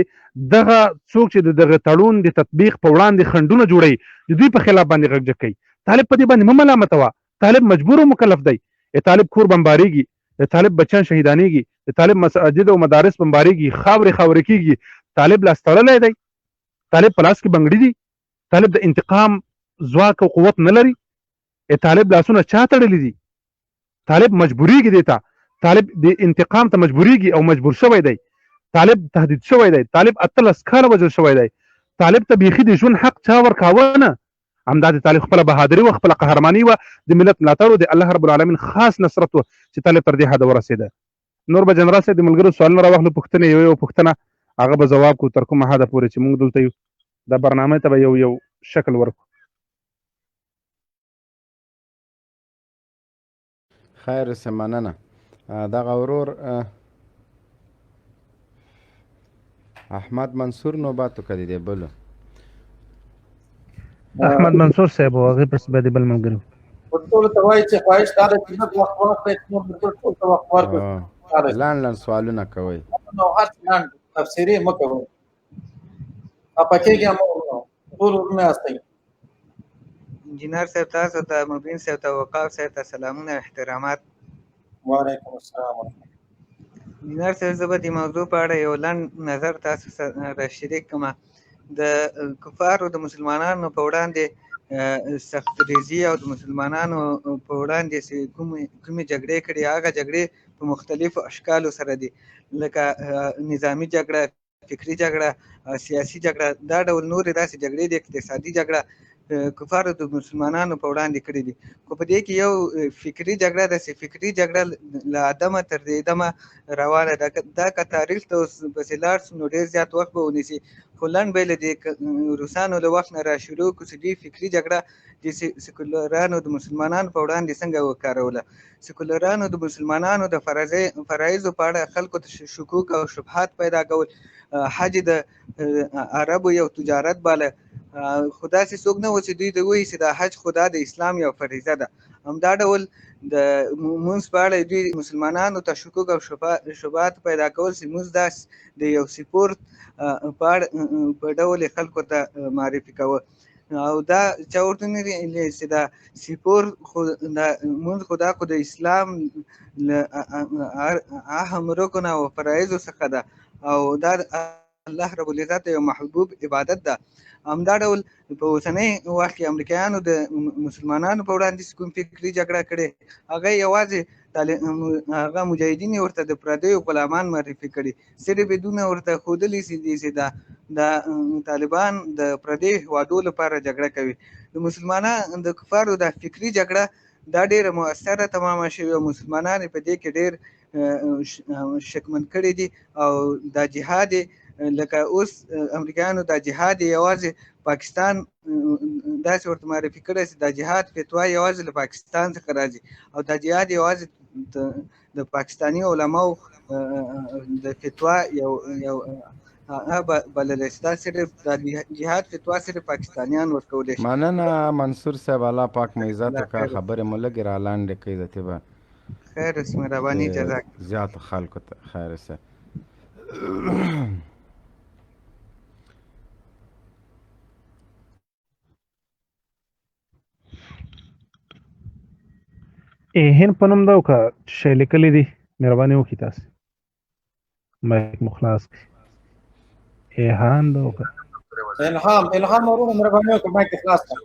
دغه څوک چې د دغه تړون د تطبیق په وړاندې خنډونه جوړوي، د دوی په خلاف باندې غږ جګ کوي. طالب په دې باندې مه ملامتوه، طالب مجبور او مکلف دی. طالب کور بمباریږي، د طالب بچیان شهیدانېږي، د طالب مساجد او مدارس بمباریږي، خاورې خاورې کېږي. طالب لاس تړلی دی، طالب په لاس کې بنګړي دي، طالب د انتقام ځواک او قوت نه لري. طالب لاسونه چا تړلي دي؟ طالب مجبوریږي دی ته، طالب د انتقام ته مجبوریږي او مجبور شوی دی. طالب تهدید شوی دی، طالب 18 کاله وژل شوی دی. طالب ته بیخي د ژوند حق چا ورکاوه نه. همدا د طالب خپله بهادري وه، خپله قهرماني وه، د ملت ملاتړ و، د الله رب العالمین خاص نصرت و چې طالب تر دې حده ورسېده. نور به جنرال صاحب د ملګرو سوالونه راواخلو، پوښتنې یو یو پوښتنه هغه به ځواب کړو تر کومه حده پورې چې موږ دلته یو، دا برنامه ته به یو یو شکل ورکړو. خیر اوسې، مننه. دغه ورور احمد منصور نوبت وکړي دی بلو. احمد منصور صاحب او هغه پس به د بل ملګرو ټول ته وایي چې خواهش دا ده چې لږ وخت واخلئ، نور ټول ته وخت ورکړئ. لنډ لنډ سوالونه کوئ، نو هر څه لنډ، تفسیرې مه کوئ، خفه کېږئ مه. ټول ورونه یاستئ. انجینر صاحب تاسو ته، مبین صاحب ته، وقاف صاحب ته سلامونه او احترامات. وعلیکم السلام. انجینر صاحب، زه به د موضوع په اړه یو لنډ نظر تاسو سره شریک کړم. د کفارو د مسلمانانو په وړاندې سخت ریزي او د مسلمانانو په وړاندې چې کومې جګړې کړي، هغه جګړې په مختلفو اشکالو سره دي، لکه نظامي جګړه، فکري جګړه، سیاسي جګړه، دا ډول نورې داسې جګړې دي، اقتصادي جګړه کفارو د مسلمانانو په وړاندې کړې دي. خو په دې کې یو فکري جګړه ده چې فکري جګړه له عدمه تر دې دمه روانه ده. دا که تاریخ ته اوس پسې لاړ شو نو ډېر زیات وخت به ونیسي، خو لنډ به یې له دې روسانو له وخت نه را شروع کړو چې دوی فکري جګړه د سیکولرانو د مسلمانانو په وړاندې څنګه وکاروله. سیکولرانو د مسلمانانو د فرایضو په اړه خلکو ته شکوک او شبهات پیدا کول، حج د عربو یو تجارت باله، خو داسې څوک نه و چې دوی ته ووایي چې دا حج خدا د اسلام یو فریضه ده. همدا ډول د مونځ په اړه دوی مسلمانانو ته شکوک او شبهات پیدا کول چې مونځ داس د یو سپورت په اړه په ډول خلکو ته معرفي کاوه، او دا چا ورته نه چې دا سپور خو دا مونځ خو دا خو د اسلام له اهم رکن او فرایضو څخه ده، او دا الله رب العزت یو محبوب عبادت ده. همدا ډول په اوسنۍ وخت کې امریکایانو د مسلمانانو په وړاندې کوم فکري جګړه کړې، هغه یوازې هغه مجاهدین یې ورته د پردیو غلامان معرفي کړي، صرف یې دونه ورته ښودلي دي چې دا طالبان د پردیو هېوادو لپاره جګړه کوي. د مسلمانانو د کفارو دا فکري جګړه دا ډېره مؤثره تمامه شوې او مسلمانان یې په دې کې ډېر شکمن کړي دي. او دا جهاد لکه اوس امریکایانو دا جهاد یوازې پاکستان داسې ورته معرفي کړی چې دا جهاد فتوا یوازې له پاکستان څخه راځي او دا جهاد یوازې د پاکستاني علماو د فتوا یو یو بللی شي. دا صرف د جهاد فتوا صرف پاکستانیان ورکولی شي. مننه منصور صاحب، الله پاک مو عزت وکړه. خبرې مو لږې را لنډې کړئ د طبه. خیر اوسې، مهرباني، جزاک. زیاتو خلکو ته خیر اوسې. هند په نوم دا وکړه چې شی لیکلی دي، مهرباني وکړئ تاسو مایک مو خلاص کړئ. ایهان دا وکړه. الهام، الهام ورونه مهرباني وکړه مایک خلاص کړه.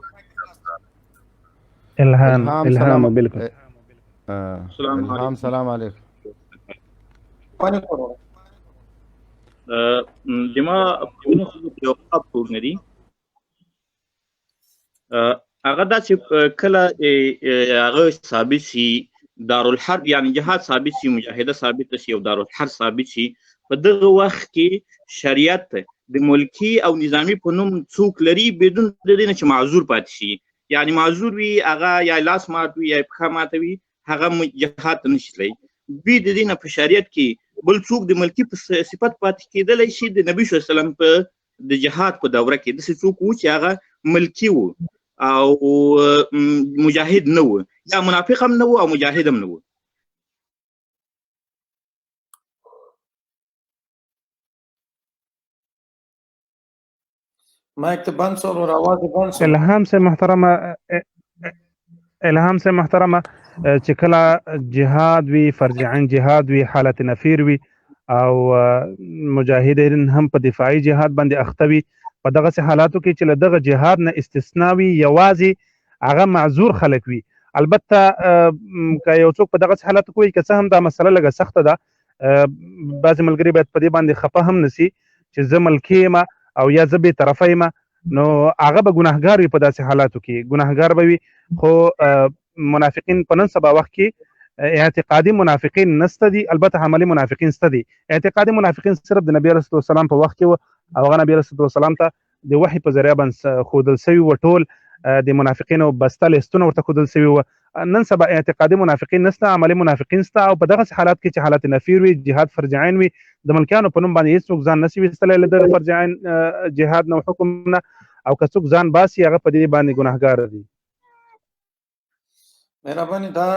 الهام، الهام بالکل. الهام سلام علیکم. زما پوښتنه خو یو خاص پوښتنه نه دي، هغه دا چې کله هغه ثابت شي دارالحرب، یعنی جهاد ثابت شي، مجاهده ثابت شي او دارالحرب ثابت شي، په دغه وخت کې شریعت د ملکی او نظامی په نوم څوک لري بدون د دې نه چې معذور پاتې شي، یعنی معذور وي هغه یا لاس مات وي یا پښه ماته وي، هغه جهاد ته نشي تللی. بې د دې نه په شریعت کې بل څوک د ملکی په صفت پاتې کېدلی شي؟ د نبی صلی الله علیه وسلم په د جهاد په دوره کې داسې څوک وو چې هغه ملکی وو او مجاهد نه وو، یا منافق هم نه وو او مجاهد هم نه وو. مایک ته بند سو ورور، اواز یې بند سو. الهام صاحب محترمه، الهام صاحب محترمه، چې کله جهاد وي، فرض عین جهاد وي، حالت نفیر وي او مجاهدین هم په دفاعي جهاد باندې اخته وي، په دغسې حالاتو کې چې له دغه جهاد نه استثنا وي، یوازې هغه معذور خلک وي. البته که یو څوک په دغسې حالاتو کې وي، که څه هم دا مسله لږه سخته ده، بعضې ملګري باید په دې باندې خفه هم نسی چې زه ملکي یم او یا زه بې طرفه یم، نو هغه به ګناهګار وي. په داسې حالاتو کې ګناهګار به وي. خو منافقین په نن سبا وخت کې اعتقادي منافقین نشته دي، البته عملي منافقین شته دي. اعتقادي منافقین صرف د نبی علیه السلام په وخت کې و او هغه نبی علیه السلام ته د وحي په ذریعه باندې ښودل سوي و، ټول د منافقینو بسته لیستونه ورته ښودل سوي و. نن سبا اعتقادي منافقین نشته، عملي منافقین شته. او په دغسې حالات کې چې حالت نفیر وي، جهاد فرض عین وي، د ملکیانو په نوم باندې هیڅوک ځان نشي ویستلی له دغه فرض عین جهاد نه او حکم نه، او که څوک ځان باسي هغه په دې باندې ګناهګار دي. مهرباني دا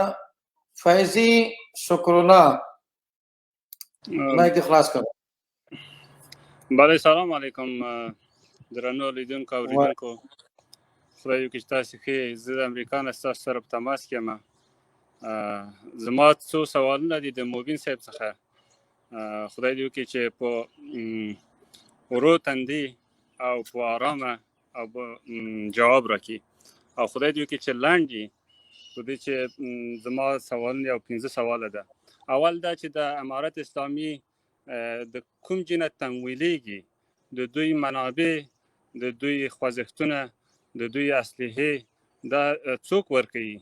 فیضی شکر الله مایک خلاص کړه. بله سلام علیکم درنو لیدونکو او اوریدونکو، خدای وکړي چې تاسو ښه یئ. زه د امریکا نه ستاسو سره په تماس کې یم. زما څو سوالونه دي د مبین صاحب څخه. خدای دې وکړي چې په ورو تندي او په آرامه او جواب راکړي، او خدای دې وکړي چې لنډ یي، په دې چې زما سوالونه یو 5 سواله ده. اول دا چې د امارت اسلامي د کوم جنت تمویلیږي، د دوی منابع، د دوی خوځښتونه، د دوی اسلحې دا څوک ورکوي؟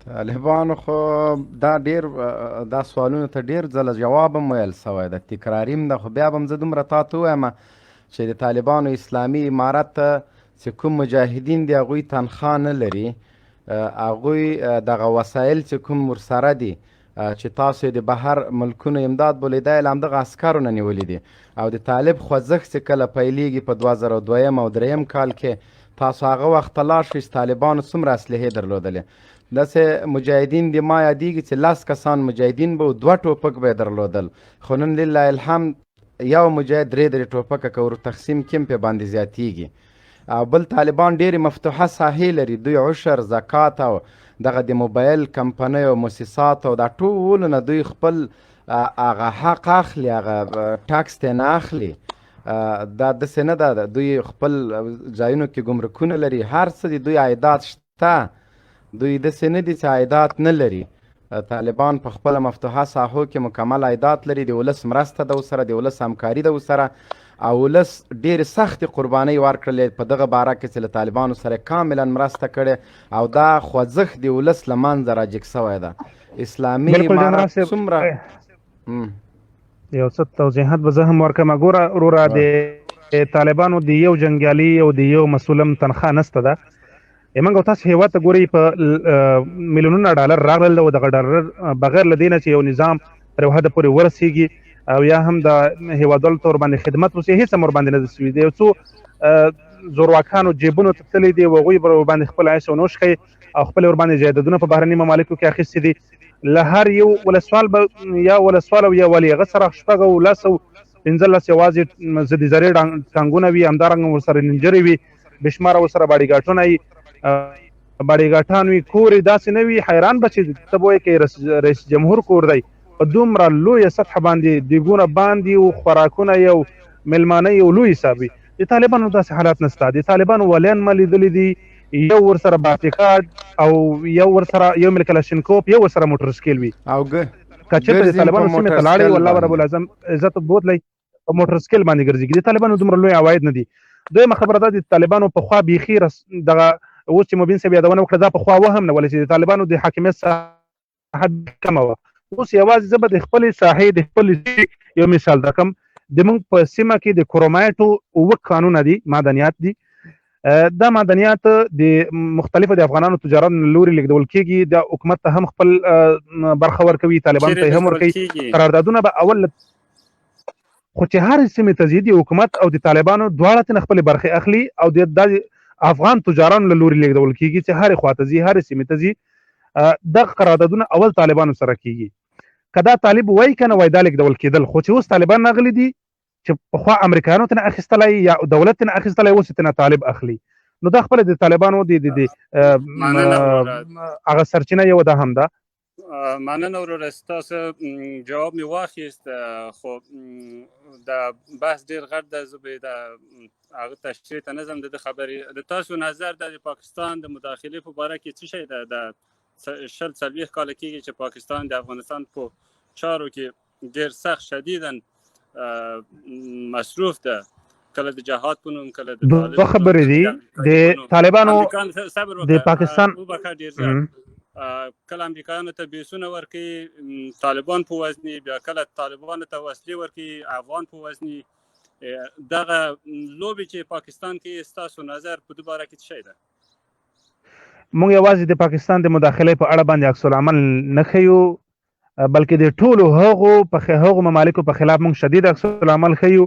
طالبانو خو دا ډیر دا سوالونو ته ډیر ځله جواب هم ویل سوی ده، تکراري هم ده، خو بیا به هم زه دومره تا ته ووایم چې د طالبانو اسلامي امارت چې کوم مجاهدین دي هغوی تنخوا نه لري، هغوی دغه وسایل چې کوم ورسره دي چې تاسو یې د بهر ملکونو امداد بولئ، دا یې له همدغه عسکرو نه نیولي دي. او د طالب خوځښت چې کله پیلیږي په 2002 او 2003 کال کې، تاسو هغه وخت ته لاړ شئ چې طالبانو څومره اسلحې درلودلې. داسې مجاهدین دي ما یادېږي چې 10 کسان مجاهدین به وو، 2 ټوپک به یې درلودل، خو نن لله الحمد یو مجاهد 3 3 ټوپکه که ور تقسیم کیم پې باندې زیاتیږي. او بل طالبان ډېرې مفتوحه ساحې لري، دوی عشر، زکات او دغه د موبایل کمپنیو موسساتو او دا ټولو نه دوی خپل هغه حق اخلي، هغه ټاکس ته نه اخلي. دا داسې نه ده، دوی خپل ځایونو کې ګمرکونه لري، هر څه دي، دوی عایدات شته، دوی داسې نه دي چې عایدات نه لري. طالبان په خپله مفتوحه ساحو کې مکمل عایدات لري، د ولس مرسته ده ورسره، د ولس همکاري ده ورسره، او ولس ډېرې سختې قربانۍ ورکړلې په دغه باره کې چې له طالبانو سره کاملا مرسته کړې، او دا خوځښت د ولس له منځه راجګ شوی ده. اسلامي امارت څومره یو څه توضیحات به زه هم ورکړم. ګوره وروره، د طالبانو د یو جنګیالي او د یو مسولم تنخواه نسته ده. موږ او تاسو هیواد ته ګورئ، په میلیونونه ډالر راغلل او دغه ډالر بغیر له دې نه چې یو نظام تر یو حده پورې ورسیږي او یا هم د هیوادوالو ته ورباندې خدمت وشي، هیڅ هم ورباندې نه ده شوي. د یو څو زورواکانو جیبونو ته تللي دي، هغوی به ورباندې خپل عیش او نوش کوي او خپل ورباندې جایدادونه په بهرني ممالکو کې اخیستي دي. له هر یو ولسوال به یا ولسوال او یا والي هغه سره 6 او 10 او 15 یوازې ضد زرې ټانګونه وي، همدارنګه ورسره ننجرې وي، بشماره ورسره باډیګارډونه وي، باډیګارډان وي، کور یې داسې نه وي، حیران به چې ته به وایې که رئیس جمهور کور دی. په دومره لویه سطحه باندې دیګونه باندې او خوراکونه یې او مېلمانه یې او لوی حساب وي. د طالبانو داسې حالات نشته. د طالبانو والیان ما لیدلي دي، یو ورسره باټیکارډ او یو ورسره یو مل کلاشینکوف، یو ورسره موټر سکیل وي. او که چېرته د طالبانو سیمې ته لاړې، والله رب العظم عزت بوتلی په موټر سکیل باندې ګرځي. د طالبانو دومره لوی عواید نه دي. دویمه خبره دا د طالبانو په خوا بیخي دغه اوس چې مبین صاحب یادونه وکړه، دا په خوا وهم نه ولې چې د طالبانو د حاکمیت ساحه کمه وه. اوس یوازې زه به د خپلې ساحې د خپلې سیمې یو مثال درکړم. د موږ په سیمه کې د کرومایټو 7 کانونه دي، معدنیات دي. دا معدنیات د مختلفو د افغانانو تجارانو له لوري لېږدول کېږي. د حکومت ته هم خپل برخه ورکوي، طالبانو ته هم ورکوي. قراردادونه به اول خو چې هر سیمې ته ځي، د حکومت او د طالبانو دواړه ترې خپلې برخې اخلي او د افغان تجارانو له لوري لېږدول کېږي چې هرې خوا ته ځي، هرې سیمې ته ځي. دغه قراردادونه اول طالبانو سره کېږي. که دا طالب وای که نه وای، دا لېږدول کېدل. خو چې اوس طالبان راغلي دي، چې پخوا امریکایانو ته نه اخیستلی یا دولت ته نه اخیستلی، اوس ته نه طالب اخلي. نو دا خپله د طالبانو د هغه سرچینه یوه ده هم ده. مننه وروره، ستاسو جواب مې واخیست، خو دا بحث ډېر غټ دی، زه به دا هغه تشریح ته نه ځم. د خبرې د تاسو نظر د پاکستان د مداخلې په باره کې څه شی ده؟ د 20 40 کاله کېږي چې پاکستان د افغانستان په چارو کې ډېر سخت شدیداً مصروف ده، کله د جهاد په نوم، کله د دوه خبرې دي د طالبانو د پاکستان. ډېر کله امریکایانو ته بیسونه ورکوي، طالبان په وزني، بیا کله طالبانو ته وسلې ورکوي، افغان په وزني. دغه لوبې چې پاکستان کې، ستاسو نظر په دې باره کې څه شی ده؟ موږ یوازې د پاکستان د مداخلې په اړه باندې عکس العمل نه ښیو، بلکې د ټولو هغو په هغو ممالکو په خلاف موږ شدید عکس العمل ښیو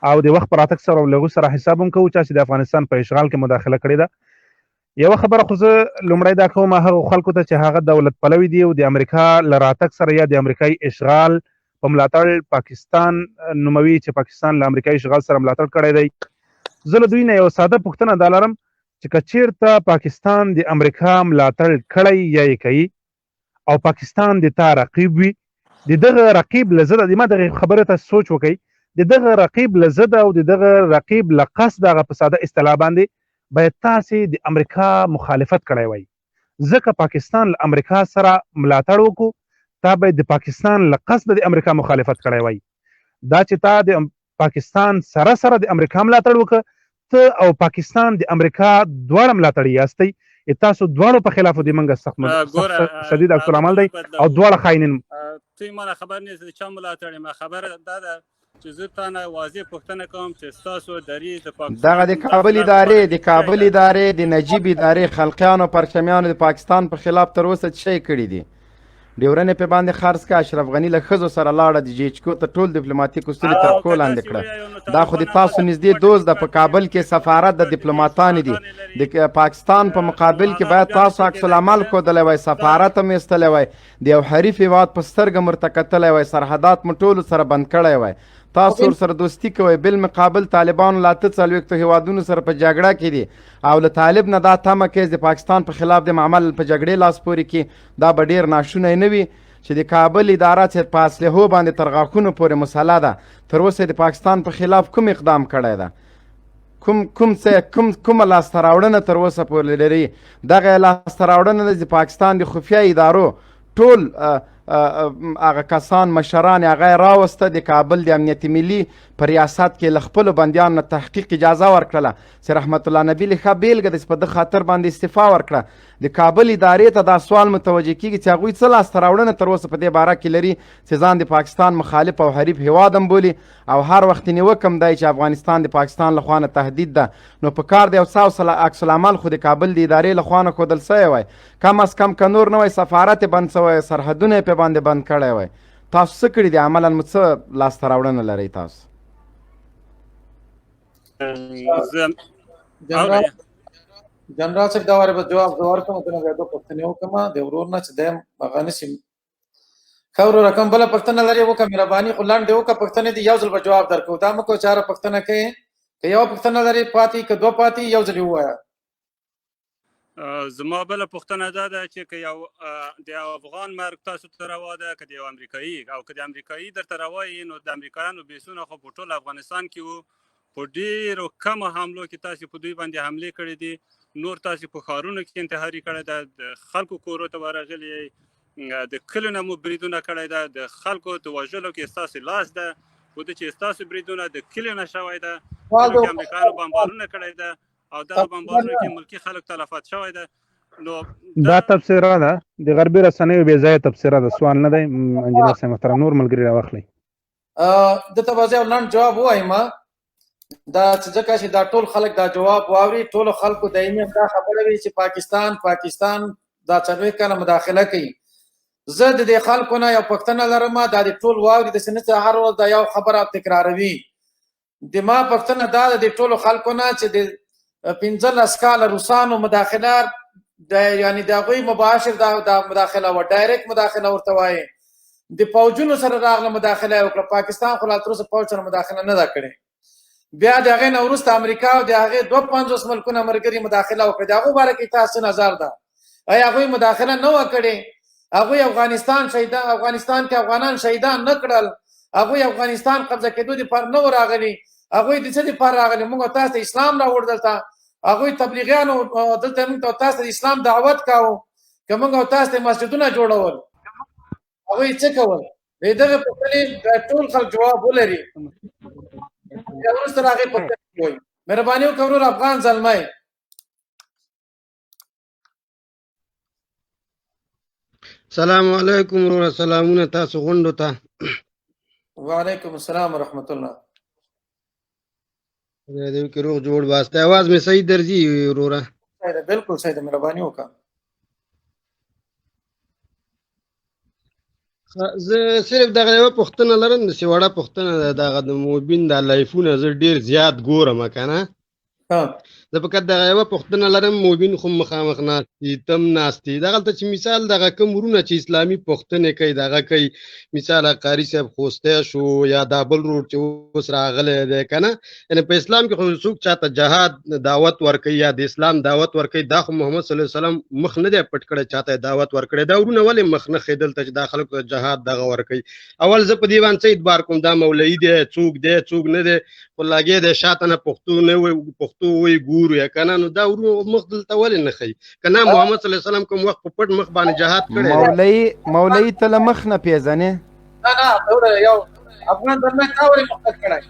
او د وخت په راتګ سره له هغوی سره حساب هم کوو چا چې د افغانستان په اشغال کې مداخله کړې ده. یوه خبره خو زه لومړی دا کوم هغو خلکو ته چې هغه دولت پلوي دي او د امریکا له راتګ سره یا د امریکایي اشغال په ملاتړ پاکستان نوموي چې پاکستان له امریکایي اشغال سره ملاتړ کړی دی. زه له دوی نه یو ساده پوښتنه دا لرم چې که چیرته پاکستان د امریکا ملاتړ کړی یا یې کوي او پاکستان د تا رقیب وي، د دغه رقیب له ضده، د ما دغه خبره ته سوچ وکړئ، د دغه رقیب له ضده او د دغه رقیب له قصده هغه په ساده اصطلاح باندې باید تاسې د امریکا مخالفت کړی وای، ځکه پاکستان له امریکا سره ملاتړ وکړو، تا باید د پاکستان له قصده د امریکا مخالفت کړی وای. دا چې تا د پاکستان سره سره د امریکا ملاتړ وکړ، ته او پاکستان د امریکا دواړه ملاتړي یاستئ، تاسو دواړو په خلاف د منګه سخت شدید عکس العمل دی او دواړه خاینین. ته ما خبر نه چې چا ملاتړ ما، خبره دا ده چې زه تا نه واضح پوښتنه کوم چې ستاسو دریځ د پاکستان دغه د کابل ادارې، د کابل ادارې، د نجیب ادارې، خلقیانو پرچمیانو د پاکستان په خلاف تر اوسه څه شی کړي دي؟ ډیورنې په باندې خرڅ کړه، اشرف غني له ښځو سره لاړه، د جي ایچ کیو ته ټول دیپلوماتیک اصول تر پښو لاندې کړه. دا خو د تاسو نږدې دوست ده، په کابل کې سفارت د دیپلوماتان دي، د پاکستان په مقابل کې باید تاسو عکس العمل ښودلی وای، سفارت هم ایستلی وای، د یو حریف هیواد په سترګه مو ورته کتلی وای، سرحدات مو ټولو سره بند کړی وای. تاسو ورسره دوستي کوئ. بالمقابل طالبانو له 48 هیوادونو سره په جګړه کې دي او له طالب نه دا تمه کوي چې د پاکستان په خلاف د عمل په جګړې لاس پورې کړي. دا به ډیر ناشونی نه وي چې د کابل اداره چې په اسلحو باندې تر غاښونو پورې مسلح ده، تر اوسه د پاکستان په خلاف کوم اقدام کړی ده؟ کوم کوم څه کوم کومه لاسته راوړنه تر اوسه پورې لري؟ دغه لاسته راوړنه ده چې پاکستان د خفیه ادارو ټول هغه کسان مشران هغه راوسته، د کابل د امنیت ملي په ریاست کې له خپلو بندیانو نه تحقیق اجازه ورکړله چې رحمت الله نبیل ښه بېلګه ده چې په ده خاطر باندې استعفا ورکړه. د کابل ادارې ته دا سوال متوجه کیږي چې هغوی څه لاسته راوړنه تر اوسه په دې باره کې لري چې ځان د پاکستان مخالف او حریف هیواد هم بولي او هر وخت نیوکه هم دی چې افغانستان د پاکستان له خوا نه تهدید ده. نو په کار دی یو څه عکس العمل خو د کابل د ادارې له خوا نه ښودل سوی وای، کم از کم که نور نه وای سفارت یې بند سوی، سرحدونه یې پرې باندې بند کړی وای. تاسو څه کړي دي؟ عملا مو څه لاسته راوړنه لرئ تاسو؟ جنرال صاحب دا واره به جواب زه ورکړم، کنه بیا دوه پوښتنې وکړم د ورور نه چې دی هغه نه شي. ښه وروره، کوم بله پوښتنه لرې وکړه مهرباني، خو لنډ دې وکړه پوښتنې دې، یو ځل به جواب درکړو. دا مه کوه چې هره پوښتنه کوې، که یوه پوښتنه لرې پاتې، که دوه پاتې، یو ځل یې ووایه. زما بله پوښتنه دا ده چې که یو د افغان مرګ تاسو ته روا ده که د یو امریکایي، او که د امریکایي درته روا یي نو د امریکایانو بیسونه خو په ټول افغانستان کې وو، په ډیرو کمو حملو کې تاسو په دوی باندې حملې کړې دي، نور تاسو په ښارونو کې انتحاري کړې ده، د خلکو کورو ته ورغلي یئ، د کلیو نه مو بریدونه کړی ده، د خلکو د وژلو کې ستاسو لاس ده، خو د چې ستاسو بریدونه د کلیو نه شوی ده، کلیو کې امریکایانو بمبارونه کړی ده او دغه بمبارونو کې ملکي خلک تلفات شوی ده. نو دا تبصره ده د غربي رسنیو بې ځایه تبصره ده، سوال نه دی. انجینر صاحب محترم نور ملګري راواخلئ. ده ته به زه یو لنډ جواب ووایم، دا چې ځکه چې دا ټول خلک دا جواب واوري، ټولو خلکو دایمي دا خبره وي چې پاکستان پاکستان دا 40 کاله مداخله کوي. زه د دې خلکو نه یو پوښتنه لرم، دا د ټول واوري، داسې نه چې هر ورځ دا یو خبره تکراروي. د ما پوښتنه دا ده د ټولو خلکو نه چې د 15 کاله روسانو مداخله د یعنی د هغوی مباشر دا مداخله وه، ډایرکټ مداخله ورته وایي، د پوجونو سره راغله مداخله یې وکړه، پاکستان خو لا تر اوسه پوج سره مداخله نه ده کړې. بیا د هغې نه وروسته امریکا او د هغې 52 ملکونه ملګري مداخله وکړه، د هغو باره کې تاسو نظر ده؟ آیا هغوی مداخله نه وه کړې؟ هغوی افغانستان شهیدان، افغانستان کې افغانان شهیدان نه کړل، هغوی افغانستان قبضه کېدو دپاره نه وو راغلي، هغوی د څه دپاره راغلي؟ موږ تاسو ته اسلام راوړ دلته، هغوی تبلیغیانو دلته موږ ته تاسو ته اسلام دعوت کاوه، که موږ تاسو ته مسجدونه جوړول، هغوی څه کول؟ د دغه پوښتنې ټول خلک جواب ولري. بیا وروسته هغې پوښتنې کوي. مهرباني وکړه ورور افغان زلمی. سلام علیکم وروره، سلامونه تاسو غونډو ته. وعلیکم السلام ورحمت الله. خدای دې وکړي روغ جوړ واست. اواز مې صحیح درځي وروره؟ صحیح ده، بالکل صحیح ده، مهرباني وکړه. زه صرف دغه یوه پوښتنه لرم، داسې وړه پوښتنه ده، دغه د مبین دا لایفونه زه ډېر زیات ګورم که نه، زه فقط دغه یوه پوښتنه لرم. مبین خو مخامخ ناست دي، تم ناست دي، دغلته چې مثال دغه کوم ورونه چې اسلامي پوښتنې کوي دغه کوي، مثال قاري صاحب خوستی شو یا دا بل ورور چې اوس راغلی دی که نه، یعنې په اسلام کې خو څوک چاته جهاد دعوت ورکوي یا د اسلام دعوت ورکوي، دا خو محمد صلی الله علیه وسلم مخ نه دی پټ کړی چاته یې دعوت ورکړی، دا ورونه ولې مخ نه ښیي دلته چې دا خلکو ته جهاد دغه ورکوي؟ اول زه په دې باندې څه اعتبار کوم، دا مولوي دی څوک دی څوک نه دی، خو لګې دی شاته نه پښتو نه وي پښتو وي ګورو یا کنه، نو دا ورونه مخ دلته ولې نه ښیي که نه؟ محمد صلی الله علیه وسلم کوم وخت په پټ مخ باندې جهاد کړی دی؟ مولوي ته له مخ نه پېژنې؟ نه نه یو افغان زلمی تا ولې مخ پټ کړی؟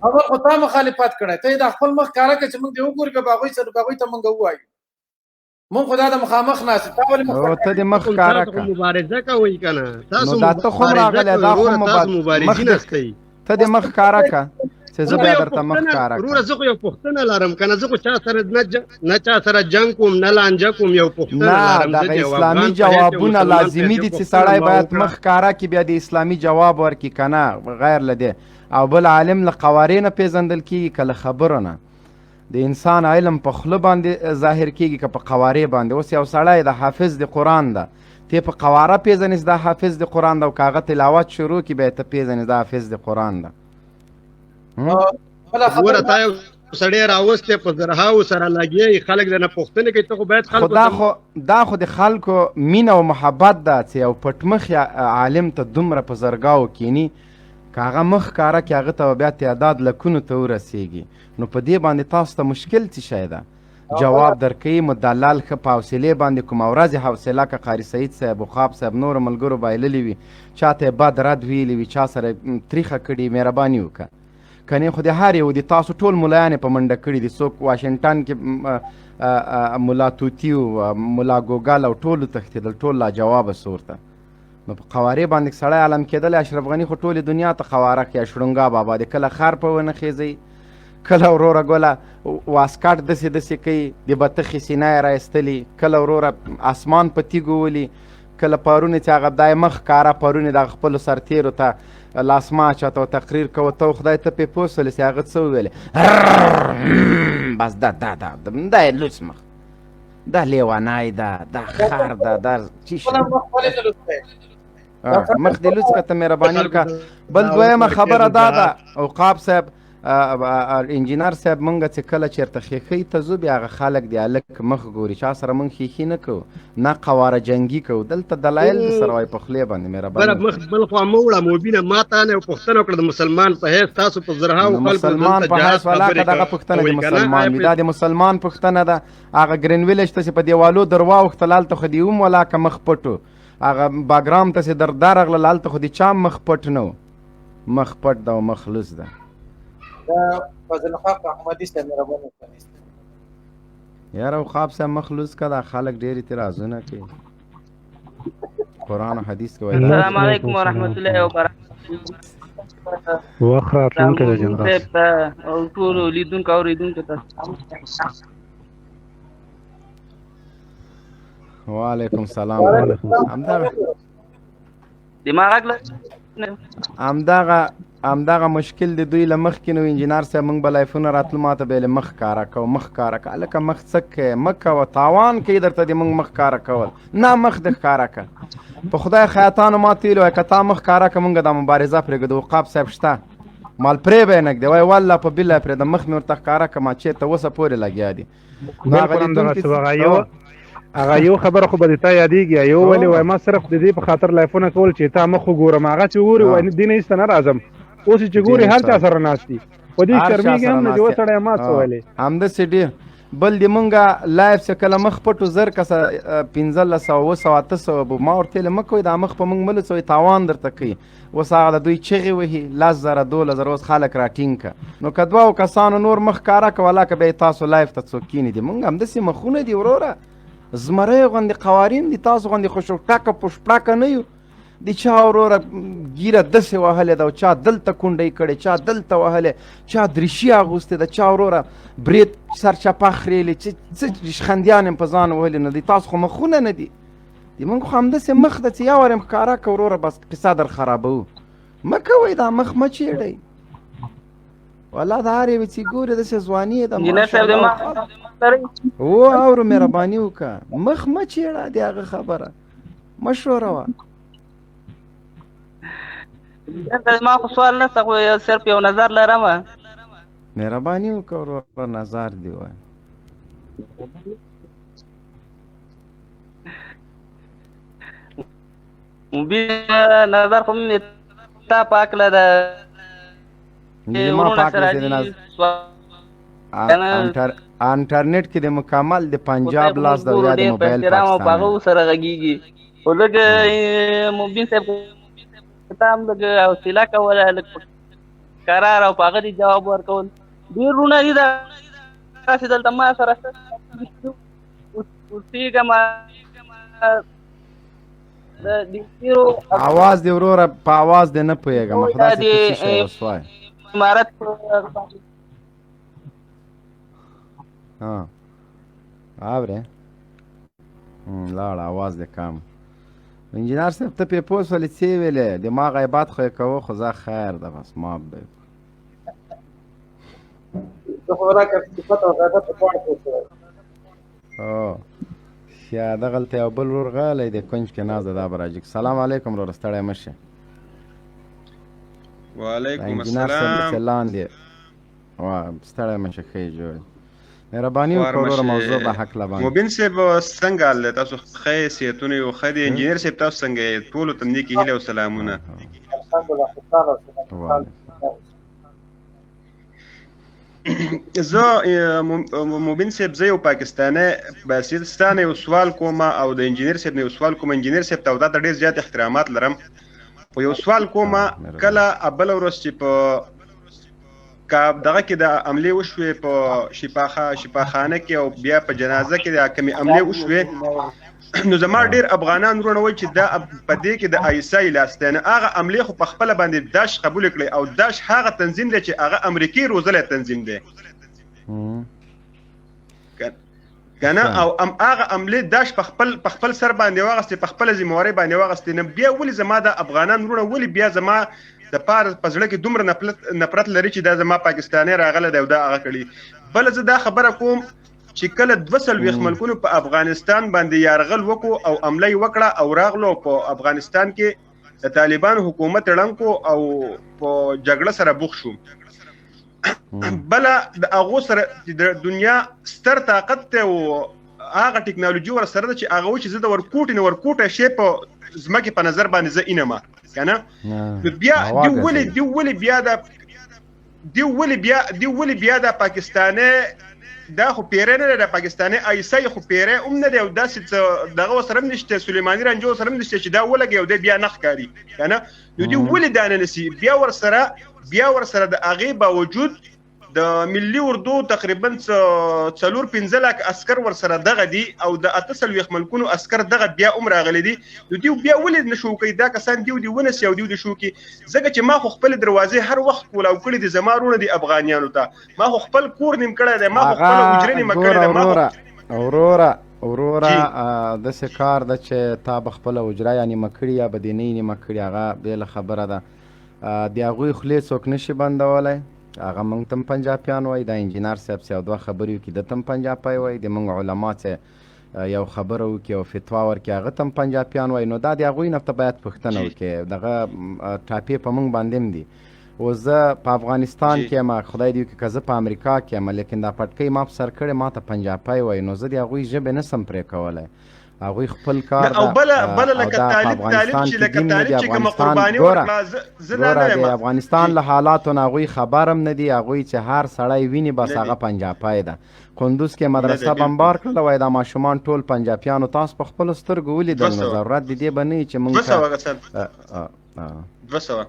اول خو تا مخالفت کړی، ته یې دا خپل مخ ښکاره کړه چې موږ دې وګورو، بیا به هغوی سره به هغوی ته موږ ووایو. موږ خو دا د مخامخ ناست، تا ولې مخ او ته دې مخ ښکاره تاسو کړه. مبارزه کوئ که نه؟ نو دا ته خو هم راغلی، دا خو مبارزین یاستئ. ته دې مخ ښکاره کړه چې زه بیا درته مخ ښکاره کړم. وروره زه خو یو پوښتنه لرم که نه، زه خو چا سره نه چا سره جنګ کوم نه لانجه کوم، یو پوښتنه لرم. نه دغه اسلامي جوابونه لازمي دي چې سړی باید مخ ښکاره کړي، بیا د اسلامي جواب ورکړي که نه غیر له دې. او بل عالم له قوارې نه پېژندل کېږي که له خبرو نه؟ د انسان علم په خوله باندې ظاهر کېږي که په قوارې باندې؟ اوس یو سړی د حافظ د قرآن ده، ته په قواره پېژنې چې دا حافظ د قرآن ده، او که هغه تلاوت شروع کړي بیا ته پېژنې چې دا حافظ د قرآن ده. ګوره تا یو سړی راوستی په زرهاوو سره لګیا یې، خلک درنه پوښتنه کوي، ته خو باید خلکو دا خو دا خو د خلکو مینه او محبت ده چې یو پټمخ عالم ته دومره په زرګاو کینی، که هغه مخ ښکاره کړي هغه ته به بیا تعداد لکونو ته ورسیږي، نو په دې باندې تاسو ته مشکل څه شی ده؟ جواب درکوي مدلل ښه په حوصلې باندې کومه ورځ یې حوصله که قاري سعید صاحب، عقاب صاحب، نورو ملګرو بایللي وي، چاته یې بد رد ویلي وي، چا سره تریخه کړي، مهرباني وکړه. کنې خو د هر یو دي، تاسو ټول ملایان یې په منډه کړي دي، څوک واشنګټن کې ملا توتي او ملا ګوګل او ټول وتښتېدل، ټول لاجوابه سو ورته. نو په قوارې باندې که سړی عالم کېدلی، اشرف غني خو ټولې دنیا ته قواره کړي، شړونګا بابا دې کله خر په ونه خېزوي، کله وروره ګله واسکټ دسې دسې کوي، د بتخې سینه یې راایستلي، کله وروره اسمان په تیږو ولي، کله پرون چې هغه دای مخ ښکاره پرون یې دغه خپلو سرتېرو ته لاس ما چاته او تقریر کوه، ته خدای ته پې پوه سولې چې هغه څه وویلې، بس دا دا دا دا یې لوڅ مخ دا لیونای ده، دا خر ده، دا چی شی مخ دې لوڅ که ته مهرباني وکړه. بل دویمه خبره دا ده عقاب صاحب، انجینر صاحب، مونږ چې کله چېرته خېښۍ ته ځو بیا هغه خلک د هلک مخ ګوري، چا سره مونږ خېښي نه کوو، نه قواره جنګي کوو، دلته دلایل د سره وایي په خولې باندې. مهرباني بله مخ بل خوا مه وړه مبینه، ما تا نه یو پوښتنه وکړه د مسلمان په حیث، تاسو په زرهاوو خلکو مسلمان دلته په جهاد حیث ولاکه خبرې دغه پوښتنه د کوئ که نه؟ مسلمان آیا وي، دا د مسلمان پوښتنه ده. هغه ګرین ویلج ته چې په دیوالو در واوښتل هلته خو دې هم ولاکه مخ پټ و، هغه باګرام ته چې در درغلل هلته خو دې چا مخ پټ نه و، مخ پټ ده او مخ لوڅ ده. دا فضل حق احمدي صاحب مهرباني وکړئ. یاره عقاب صاحب مخ لوڅ که، دا خلک ډېر اعتراضونه کوي. قرآن او حدیث کې وایي. السلام علیکم ورحمت الله وبرکاته. وخت راتلونکی دی جنرال صاحب ته او ټولو لیدونکو او اورېدونکو ته. وعلیکم سلام. وعلیکم سلام. همدغه دماغ غږ همدغه همدغه مشکل د دوی له مخکې نو انجینر صاحب موږ به لایفونه راتلو ماته به یې له مخ ښکاره کوه مخ ښکاره که، هلکه مخ څه کوې، مه کوه، تاوان کوي درته د موږ مخ ښکاره کول، نه مخ دې ښکاره که. په خدای خیاطانو ما ته ویلي وای که تا مخ ښکاره که موږ دا مبارزه پرېږدو، عقاب صاحب شته مال پرې به یې نه ږدې، وای والله په بالله پرېږده، مخ مې ورته ښکاره که، ما چېرته اوسه پورې لګیا دي. نو هغه بالکل همدغسې لیدونکي وه. یو هغه یو خبره خو به دې تا یادېږي، یو ولې وای ما صرف د دې په خاطر لایفونه کول چې تا مخ وګورم، هغه چې وګوري وای دې نه ایسته نه راځم. اوس چې ګوري هر چا سره ناست دي، په دې شرمېږي هم نه چې وسړی ما څه ویلې. همداسې ډېر بل دې مونږه لایف چې کله مخ پټو زر کسه 1500 700 800 به ما ورته ویل مه کوئ دا مخ په مونږ مه لوڅوئ تاوان درته کوي. اوس هغه د دوی چغې وهي 10,000 12,000 اوس خلک راټینګ که، نو که دوو کسانو نور مخ ښکاره که ولاکه بیا تاسو لایف ته څوک کیني دي. مونږ همداسې مخونه دي وروره، زمری غوندې قوارین دي، تاسو غوندې خو شوټکه پشپړکه نه یو. د چا وروره ږیره داسې وهلې ده او چا دلته کونډۍ کړې، چا دلته وهلې، چا دریشي اغوستې ده، چا وروره برېت سرچپه خرېلې، چې څه ریشخندیان یې په ځان وهلي نه دي. تاسو خو مخونه نه دي، د موږ خو همداسې مخ ده چې یو وار یې ښکاره که وروره بس قصه در خرابوو. مه کوئ دا مخ مه چېړئ والله. د هر یوې چې ګورې داسې ځواني یې ده انجینر صاحب د ما او اورو مهرباني وکړه مخ مه چېړه، د هغه خبره مه ښوروه. ما خو سوال نشته، خو صرف یو نظر لرم. مهرباني وکړه وروره نظر دې وایه. مبین نظر خو مې تا په هکله ده. ما په هکله چې د نظر انټرنیټ کې د مکمل د پنجاب لاس د یا د موبایل پاکستان په هغه سره غږیږي، خو لږ مبین صاحب ته هم لږ حوصله کوله، لږ قرار او په هغه دې جواب ورکول. ډېر وروڼه دي داسې دلته ما سره اوسېږم د ډېرو. اواز دی وروره، په اواز دی نه پوهېږم، خدای دې څه شی اوس وایې. امارت ها اورې لاړ اواز دې کم. انجینر صاحب ته پې پوه سولې څه یې ویلې؟ د ما غیبت خو یې کوه، خو زه خیر ده بس معاف دی. زه خو راکه صفت او غیبت په دواړو پوه شوی. ښه دغلته یو بل ورور غلی دی کنج کې ناست دی، دا به راجیک. سلام علیکم وروره، ستړی مه شې. وعلیکم انجینر صاحب السلام. چې لاندې وا ستړی مه شې، ښه یې جوړ. مهرباني خوار وکړه وروره، مشه موضوع به هکله باندې. مبین صاحب څنګه حال دی؟ تاسو ښه یې، صحتونه یو ښه دي؟ انجینر صاحب تاسو څنګه یې؟ ټولو ته نیکې هیلې او سلامونه. الحمدلله، خوشحاله اوسئ. زه مبین صاحب، زه یو پاکستانی باسیر ستا نه یو سوال کوم او د انجینر صاحب نه یو سوال کوم. انجینر صاحب ته او تا ته ډېر زیات احترامات لرم، خو یو سوال کوم. کله بله ورځ چې په کا دغه کې د عملې وشوې په شفاخانه کې او بیا په جنازه کې د کومې عملې وشوې، نو زما ډیر افغانان وروڼه وایي چې دا په دې کې د آی اس آی لاس دی. نو هغه عملې خو په خپله باندې داش قبول کړې، او داش هغه تنظیم دی چې هغه امریکې روزلی تنظیم دی کنه، او ام هغه عملې داش په خپل سر باندې واغستې، په خپله ذمهوارۍ باندې واغستې. نو بیا ولې زما د افغانان وروڼه ولې بیا زما د پاره په زړه کې دومره نفرت لري چې دا زما پاکستانی راغلی دی او دا هغه کړي؟ بله زه دا خبره کوم چې کله 42 ملکونو په افغانستان باندې یارغل وکړو او عمله یې وکړه او راغلو په افغانستان کې د طالبانو حکومت ړنګ کو او په جګړه سره بوخت شو، بله د هغو سره چې د دنیا ستر طاقت دی او هغه ټکنالوژي ور سره ده چې هغه و چې زه د ورکوټې نه ورکوټی شی په ځمکې په نظر باندې زه اینمه که نه، نو بیا دی ولې بیا دا پاکستانی دا خو پیری نه دی، دا پاکستانی آی اس آی خو پیری هم نه دی او داسې څه دغه ورسره هم نشته، سلیماني رنجو ورسره هم نشته چې دا ولګوي او دی بیا نه ښکاري که نه. نو دی ولې دا نه نیسي؟ بیا ورسره د هغې باوجود د ملي اردو تقریبا 4-5 لاک عسکر ورسره دغه دي او د 48 ملکونو عسکر دغه بیا هم راغلي دي. نو دیو بیا ولې نه شو کوي دا کسان دیو دی ونیسي او دیو دې شو کوي؟ ځکه چې ما خو خپل دروازې هر وخت کولاو کړي دي، زما وروڼه دي افغانیانو ته، ما خو خپل کور نیم کړی دی، ما خو خپله حجره نیمه کړې ده، ما خو وروره وروره داسې کار ده چې تا به خپله حجره یا نیمه کړي یا به دې نه نیمه کړي، هغه بېله خبره ده. د هغوی خولې څوک نه شي بندولی، هغه موږ ته هم پنجاپیان وایي، دا انجینر صاحب چې یو دوه خبرې وکړي ده ته هم پنجاپی وایي، د موږ علما چې یو خبره وکړي او فتوا ورکړي هغه ته هم پنجاپیان وایي. نو دا د هغوی نه ته باید پوښتنه وکړې، دغه ټاپې په موږ باندې هم دي. اوس زه په افغانستان کې یم، خدای دې وکړي که زه په امریکا کې یم، لیکن دا پټکۍ ما په سر کړې ما ته پنجاپی وایي، نو زه د هغوی ژبې نه سم پرې کولی. هغوی خپل کار او ده بله بله او لکه دا په طالب طالب افغانستان چې کې لکه دین نه طالب دي. چې کومه افغانستان قرباني ګوره ورکړه، زه دا ګوره نه د یم افغانستان جی له حالاتو نه هغوی خبر هم نه دي. هغوی چې هر سړی ویني بس نه دي هغه پنجاپی ده. کندوز کې نه ده مدرسه بالکل بمبار کړله، وایي دا ماشومان ټول پنجاپیانو. تاسو په خپلو سترګو ولیدل، نو 200 ضرورت د دې به نه وي چې موږ ته 200 کسان 200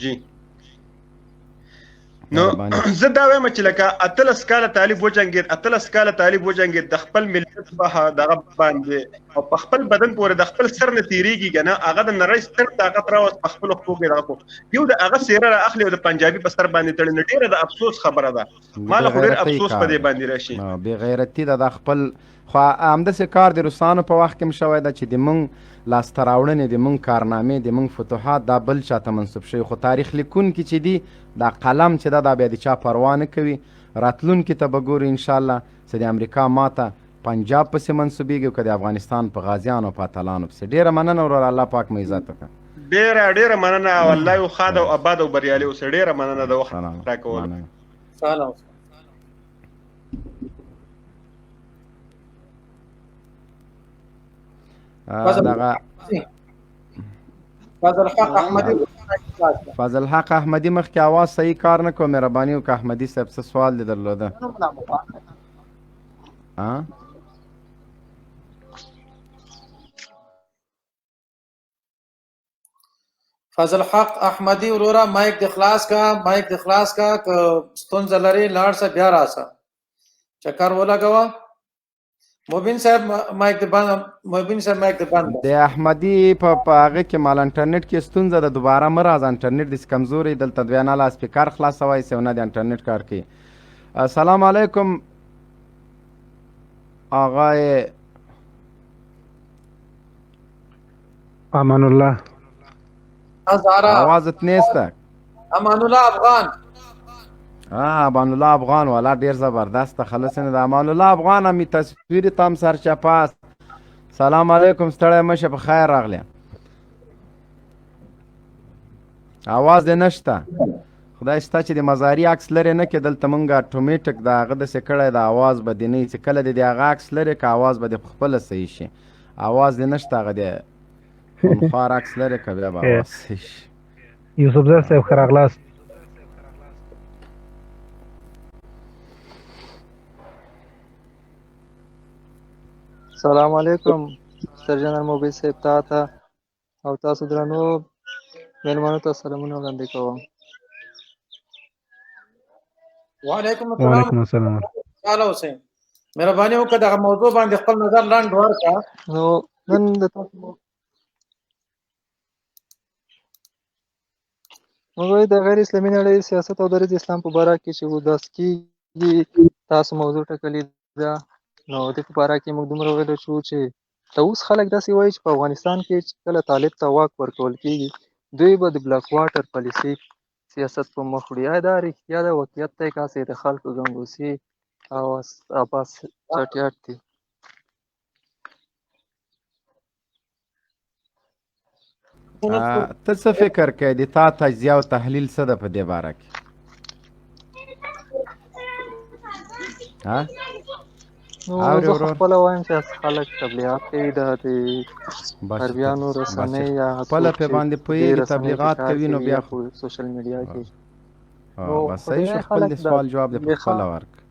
جی. نو زه دا وایم چې لکه 18 کاله طالب وجنګید، 18 کاله طالب وجنګید د خپل ملت په دغه باندې او په خپل بدن پورې د خپل سر نه تیریږي کنه، هغه د نړۍ ستر طاقت راوست په خپل خپو کې دغه کو یو د هغه څیره را اخلي او د پنجابي په سر باندې تړي. نو ډیره د افسوس خبره ده، ما له خو ډیر افسوس په دې باندې راشي. بې غیرتي ده دا خپل. خو همداسې کار د روسانو په وخت کې هم شوی ده چې د مونږ لاسته راوړنې، د مونږ کارنامې، د مونږ فتوحات دا بل چاته منسوب شوي. خو تاریخ لیکونکي چې دي دا قلم چې ده دا بیا د چا پروا نه کوي. راتلونکي ته به ګورو انشاءالله چې د امریکا ماته پنجاب پسې منسوبېږي او که د افغانستان په غازیانو په اتلانو پسې. ډېره مننه وروره، الله پاک مو عزت وکړه. ډېره ډېره مننه او الله یو ښاد او اباد او بریالي اوسې. ډېره مننه د وخت راکولو. سلام. دغه فضل حق احمدي فضل حق احمدي مخکې اواز صحیح کار نه کوو، مهرباني وکړه احمدي صاحب، څه سوال دې درلوده؟ فضل حق احمدي وروره مایک د خلاص کا، مایک د خلاص کا، که ستونزه لرې لاړ سه بیا راسه، چکر ولګوه. مبین صاحب مایک د بند، مبین صاحب مایک د بند. د احمدي په هغه کې مال انټرنیټ کې ستونزه ده، دوباره مه راځه، انټرنیټ داسې کمزوری، دلته بیا نه لا سپیکر خلاصوای سي او نه د انټرنیټ کار کوي. السلام علیکم آقای امان الله. هزاره آوازت نیست. امان الله افغان. امان الله افغان والا ډیر زبردست خلص نه د امان الله افغان می تصویر تام سرچپه است. سلام علیکم، ستړی مه شه، په خیر راغلی. اواز دې نشته، خدای شته چې د مزاري عکس لرې نه کې، دلته مونږ اټومیټک د هغه داسې کړی د اواز به دې نه وي، چې کله دې د هغه عکس لرې که اواز به دې په خپله صحیح شي. اواز دې نشته، هغه دې خونخوار عکس لرې که بیا به اواز صحیح شي. یوسفزی صاحب ښه راغلاست. سلام علیکم ستر جنرال مبین صاحب، تا ته او تاسو درنو مېلمنو ته سلامونه وړاندې کوم. وعلیکم السلام. وعلیکم السلام. تعالی اوسئ، مهرباني وکړه دغه موضوع باندې خپل نظر لنډ ورکړه. نو نن د تاسو موږ د غیر اسلامي نړۍ سیاست او د اسلام په باره کې چې وداس کېږي تاسو موضوع ټاکلې ده، نو د په باره کې موږ دومره ویلی شو چې ته اوس خلک داسې وایي چې په افغانستان کې چې کله طالب ته واک ورکول کېږي دوی به د بلاک واټر پالیسي سیاست په مخ وړي. آیا دا رښتیا ده، واقعیت دی که هسې د خلکو ګنګوسې او عباس چټیاټ دي؟ ته څه فکر کوې، د تا تجزیه او تحلیل څه ده په دې باره کې؟ ها؟ نو زه خو خپله وایم چې خلک تبلیغات کوي، د غربیانو رسنۍ یا خپله پرې باندې پوهېږي، تبلیغات کوي، نو بیا خو سوشل میډیا کې نو صحیح شو. خپل د سوال جواب دې په خپله ورکړه.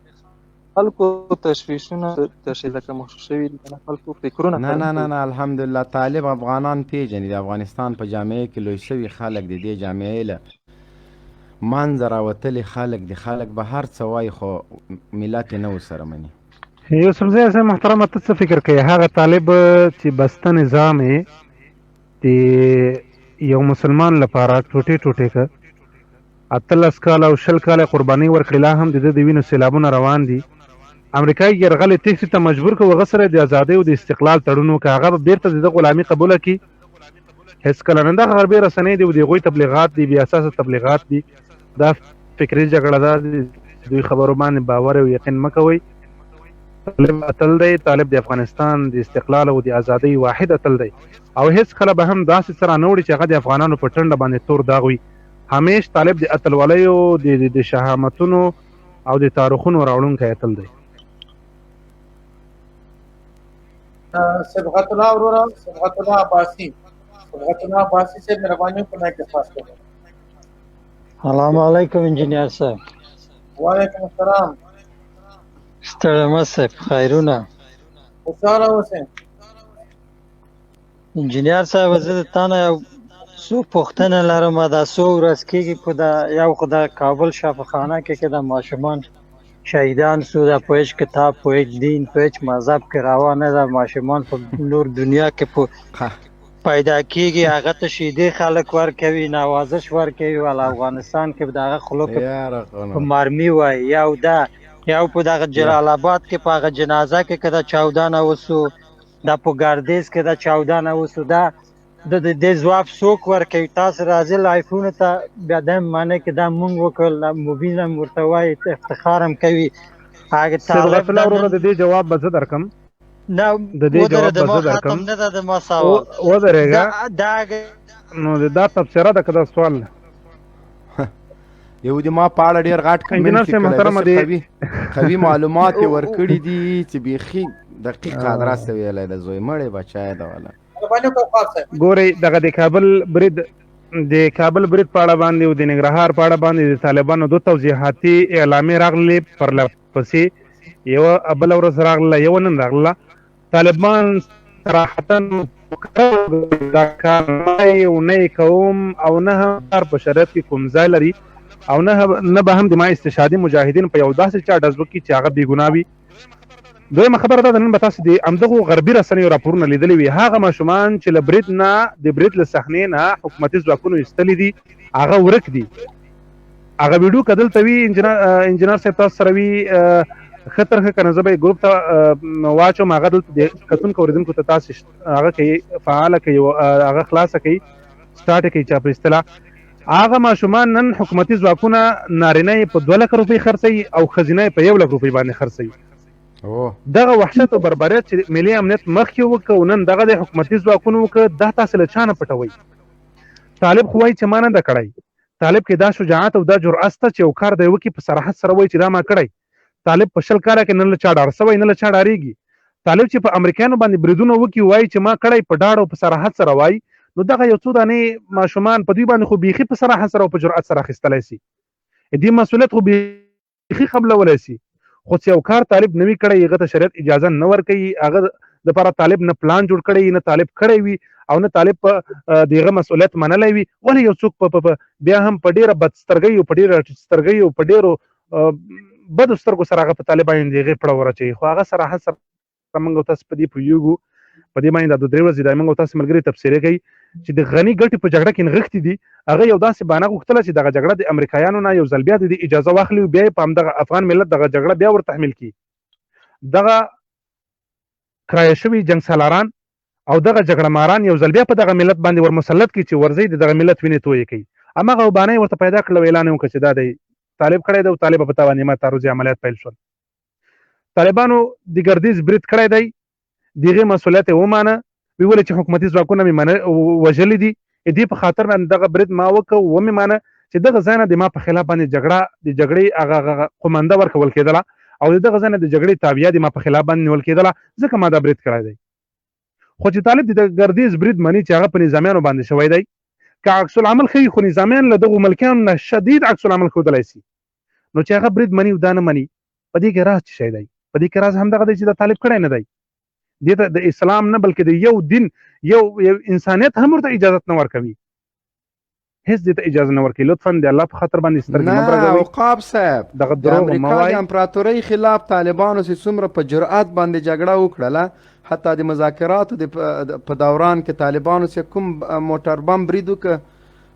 خلکو تشویشونه تشې لکه مخ شوي دي، خلکو فکرونه. نه نه نه نه، الحمدلله طالب افغانان پیژني، د افغانستان په جامعه کې لوی شوي خلک دي، دې جامعې له منځه راوتلي خلک دي، خلک به هر څه وایي خو ملت یې نه ورسره مني. یوسفزی صاحب محترمه، ته څه فکر کوې هغه طالب چې بسته نظام یې د یو مسلمان لپاره ټوټې ټوټې که 18 کاله او 20 کاله قربانۍ ورکړې، لا هم د ده د وینو سیلابونه روان دي، امریکایي یرغل یې تېښتې ته مجبور کړ، هغه سره د ازادۍ او د استقلال تړون وکړ، هغه به بېرته د ده غلامي قبوله کړي؟ هېڅکله نه. دغه غربي رسنۍ دي او د هغوی تبلیغات دي، بې اساسه تبلیغات دي، دا فکري جګړه ده، د دوی خبرو باندې باور او یقین مه کوئ. طالب اتل دی، طالب د افغانستان د استقلال او د ازادۍ واحد اتل دی او هېڅکله به هم داسې څه رانه وړي چې هغه د افغانانو په ټنډه باندې تور داغ وي. همیش طالب د اتلولیو، د شهامتونو او د تاریخونو راوړونکی اتل دی. صبغت الله وروره، صبغت الله عباسي، صبغت الله عباسي صاحب مهرباني وکړئ مایک خلاص کړئ. السلام علیکم انجنیر صاحب. وعلیکم السلام. ستړی مه صاحب، خیرونه. خوشحاله اوسئ. انجنیر صاحب زه د تا نه یو څو پوښتنه لرم. دا څو ورځ کېږي په دا یو خو دا کابل شفاخانه کې که دا ماشومان شهیدان سو، دا په هیڅ کتاب، په هیڅ دین، په هیڅ مذهب کې روا نه ده. ماشومان په نور دنیا کې په پیدا کېږي، هغه ته شیدې خلک ورکوي، نوازش ورکوي، ول افغانستان کې به د هغه خوله کې په مرمي وای. یو دا یو په دغه جلال آباد کې په هغه جنازه کې که دا چاودنه وسو، دا په ګردیز کې دا چاودنه وسو، دا د دې ځواب څوک ورکوي؟ تاسو راځئ لایفونو ته، بیا دا معنی کې دا مونږ وکړل، مبین هم ورته وایي، افتخار هم کوي. هغه طالب صبغت الله وروره، د دې جواب به زه درکم. نه، د دې ودره، جواب د به ما زه درکم. ختم نه ده د ما سوال. ودرېږه. دا نو دا تبصره ده که دا سوال؟ یو د ما په اړه ډیر غټ کمنټ انجنیر صاحب لیکلی، محترمه، داسې دی قوي قوي معلومات یې ورکړي دي چې بیخي دقیق ادرس یې ویلی ده. زوی مړی بچی ده والا. مهرباني وکړئ خواب صاحب. ګورئ دغه د کابل برید، د کابل برید په اړه باندې او د ننګرهار په اړه باندې د طالبانو دوه توضیحاتي اعلامیې راغلې پرله پسې، یوه بله ورځ راغله، یوه نن راغله. طالبان صراحتا دا کار نه او نه یې کوم او نه هم کار په شریعت کې کوم ځای لري او نه به هم د ما استشهادي مجاهدین په یو داسې چا ډز وکړي چې هغه بې ګناه وي. دویمه خبره دا ده، نن به تاسو د همدغو غربي رسنیو راپورونه لیدلي وي، هغه ماشومان چې له برید نه، د برید له صحنې نه حکومتي ځواکونو ایستلي دي، هغه ورک دي. هغه ویډیو که دلته وي انجنیر صاحب تاسو سره وي، ښه تر ښه، که نه زه به یې ګروپ ته واچوم. هغه دلته د کتونکو اورېدونکو ته تاسو هغه کوي، فعاله کوي، هغه خلاصه کوي، سټارټ کوي چا په اصطلاح. هغه ماشومان نن حکومتي ځواکونه نارینه یې په 2 لکه روپۍ خرڅوي او ښځینه یې په 1 لک روپۍ باندې خرڅوي. دغه وحشت او بربریت چې ملي امنیت مخکې وکړ او نن دغه د حکومتي ځواکونو وکړ، دا تاسو له چا نه پټوئ؟ طالب خو وایي چې ما نه ده کړی. طالب کې دا شجاعت او دا جرأت شته چې یو کار دی وکړي، په صراحت سره وایي چې دا ما کړی. طالب په 20 کاله کې نه له چا ډار سوی، نه له چا ډارېږي. طالب چې په امریکایانو باندې بریدونه وکړي، وایي چې ما کړی، په ډاډ او په صراحت سره وایي. نو دغه یو څو دانې ماشومان په دوی باندې خو بیخي په صراحت سره او په جرأت سره اخیستلی سي، دې مسؤلیت خو بیخي قبلولی سي. خو چې یو کار طالب نه وي کړی، هغه ته شریعت اجازه نه ورکوي، هغه دپاره طالب نه پلان جوړ کړی، نه طالب کړی وي او نه طالب په دغه مسؤلیت منلی وي. ولې یو څوک په بیا هم په ډیره بدسترګۍ او په ډیره ټیټ سترګۍ او په ډیرو بدو سترګو سره هغه په طالب باندې هغې پړه ور اچوي؟ خو هغه صراحت سره موږ او تاسو په دې پوهیږو، په دې باندې دا دوه درې ورځې د موږ او تاسو ملګري تبصرې کوي چې د غني ګټې په جګړه کې نغښتې دي. هغه یو داسې بانه غوښتله چې دغه جګړه د امریکایانو نه یو ځل بیا د دې اجازه واخلي او بیا یې په همدغه افغان ملت دغه جګړه بیا ور تحمیل کړي. دغه کرایه شوي جنګ سالاران او دغه جګړه ماران یو ځل بیا په دغه ملت باندې ور مسلط کړي چې ورځي د دغه ملت وینې تویې کړي. هماغه بانه یې ورته پیدا کړل او اعلان یې وکړ چې دا دی طالب کړی دی او طالب په تا باندې ما تعرضي عملیات پیل شول. طالبانو د ګردیز برید کړی دی، دغه مسؤلیت یې ومانه، وی ویل چې حکومتي ځواکونه مې منه وژلي دي، دې په خاطر باندې دغه برید ما وکړ، ومې مانه چې دغه ځای نه د ما په خلاف باندې جګړه د جګړې هغه قومنده ورکول کېدله او د دغه ځای نه د جګړې تابیا د ما په خلاف باندې نیول کېدله، ځکه ما دا برید کړی دی. خو چې طالب د ګردیز برید مني چې هغه په نظامیانو باندې شوی دی، که عکس العمل ښیي، خو نظامیان له دغو ملکیانو نه شدید عکس العمل ښودلی سي. نو چې هغه برید مني او دا نه مني، په دې کې راز څه شی دی؟ په دې کې راز همدغه دی چې دا طالب کړی نه دی. دې ته د اسلام نه بلکې د یو دین یو یو انسانیت هم ورته اجازه نه ورکوي، هیڅ دې ته اجازه نه ورکوي. لطفا د الله په خاطر باندې سترګې مه نه برګوئ، عقاب صاحب، دغه د دروغ مه امریکا د وایئ. امپراتورۍ خلاف طالبانو چې څومره په جرأت باندې جګړه وکړله، حتی د مذاکراتو د په دوران کې طالبانو چې کوم موټر بم برید وکړ،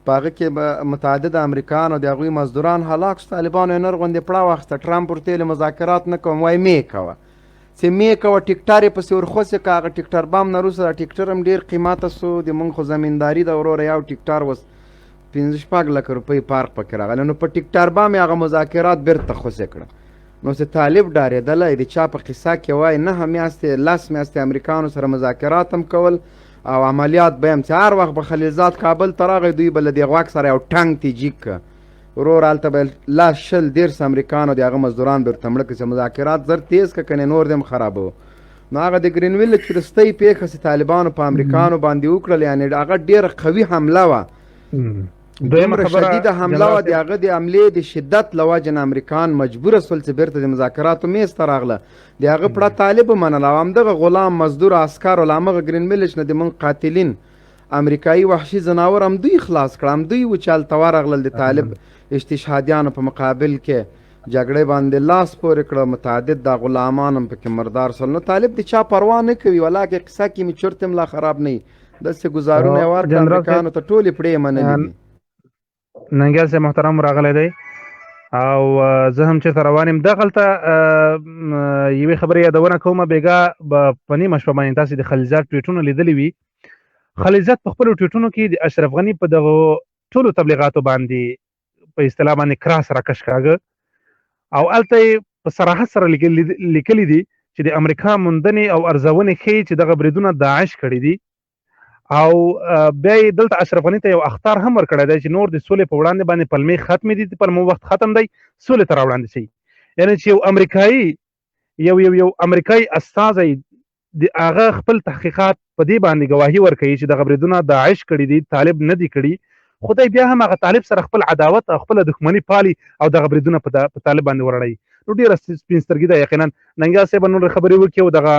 په هغه کې به متعدد امریکایان او د هغوی مزدوران هلاک شو، طالبانو یې نر غوندې پړه واخیسته. ټرمپ ورته ویل مذاکرات نه کوم، وایي مې کوه چې مې کوه، ټیکټر یې پسې ورخوسې که. هغه ټیکټر بم نه وروسته دا ټیکټر هم ډېر قیمته سو، د مونږ خو زمینداري ده وروره، یو ټیکټر اوس 5-6 لکه روپۍ فرق پکې راغلی. نو په ټیکټر بم یې هغه مذاکرات بیرته خوسې کړه. نو چې طالب ډارېدلی د چا په قصه کې وایي 9 میاشتې 10 میاشتې امریکانو سره مذاکرات هم کول او عملیات به هم چې هر وخت به خلیلزاد کابل ته راغی، دوی به له دې غوږ سره یو ټنګ تی جیګ که ورور، هلته به 10 20 30 امریکانو د هغه مزدوران به ورته مړه کړي چې مذاکرات زر تیز که، کنې نور دې هم خرابوو. نو هغه د ګرینویل چې وروستۍ پېښه چې طالبانو په امریکانو باندې وکړل، یعنې هغه ډېره قوي حمله وه، دویمه دومره خبره شدیده حمله وه، جنرال د هغه د حملې د شدت له وجې نه امریکان مجبوره سول چې بیرته د مذاکراتو میز ته راغله. د هغه پړه طالب ومنله او همدغه غلام مزدور عسکرو له همغه ګرین میلج نه د موږ قاتلین امریکایي وحشي ځناور همدوی خلاص کړه، همدوی و چې هلته ورغلل د طالب استشهادیانو په مقابل کې جګړې باندې لاس پورې کړه، متعدد دا غلامان هم پکې مردار سول. نو طالب د چا پروا نه کوي، ولاکه قصه کې مې چرت هم لا خراب نه وي، داسې ګزارونه یې ورکړه جنرال صاحب امریکانو ته، ټولې پړې یې منلې دي. ننګیال صاحب محترم راغلی دی او زه هم چېرته روان یم. دغلته یوې خبرې یادونه کوم. بېګا به په نیمه شپه باندې تاسې د خلیلزاد ټویټونه لیدلي وي. خلیلزاد په خپلو ټویټونو کې د اشرف غني په دغو ټولو تبلیغاتو باندې په اصطلاح باندې کراس راکش کاږه او هلته یې په صراحت سره لیکلي دي چې د امریکا موندنې او ارزونې ښیي چې دغه بریدونه داعش کړي دي. او بیا یې دلته اشرف غني ته یو اخطار هم ورکړی دی چې نور د سولې په وړاندې باندې پلمې ختمې دي، د پلمو وخت ختم دی، سولې ته راوړاندې شي. یعنی چې یو امریکایي یو یو یو امریکایي استازی د هغه خپل تحقیقات په دې باندې ګواهي ورکوي چې دغه بریدونه داعش کړي دي، طالب نه دي کړي، خو دی بیا هم هغه طالب سره خپل عداوت او خپله دښمني پالي او دغه بریدونه په طالب باندې ورړوي. نو ډېره سپین سترګي ده. یقینا ننګیال صاحب نور خبرې وکړي او دغه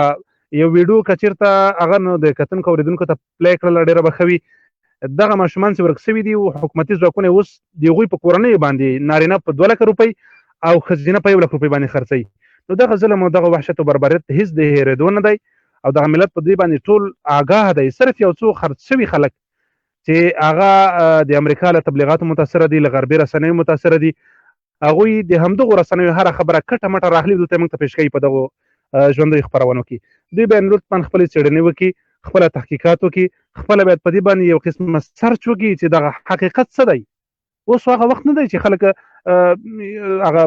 یو ویډیو که چېرته هغه نو د کتونکو اورېدونکو ته پلی کړله ډېره به ښه وي. دغه ماشومان چې ورک سوي دي او حکومتي ځواکونه اوس د هغوی په کورنیو باندې نارینه په 2 لکه روپۍ او ښځینه په 1 لک روپۍ باندې خرڅوي. نو دغه ظلم او دغه وحشت او بربریت هیڅ د هېرېدو نه دی او دغه ملت په دې باندې ټول آګاه دی. صرف یو څو خرڅ شوي خلک چې هغه د امریکا له تبلیغاتو متاثره دي، له غربي رسنیو متاثره دي، هغوی د همدغو رسنیو هره خبره کټه مټه راخلي دلته موږ ته پیش کوي په دغو ژوندیو خپرونو کې. دوی باید لطفا خپلې څېړنې وکړي، خپله تحقیقات وکړي، خپله باید په دې باندې یو قسم سرچ وکړي چې دغه حقیقت څه دی. اوس هغه وخت نه دی چې خلک هغه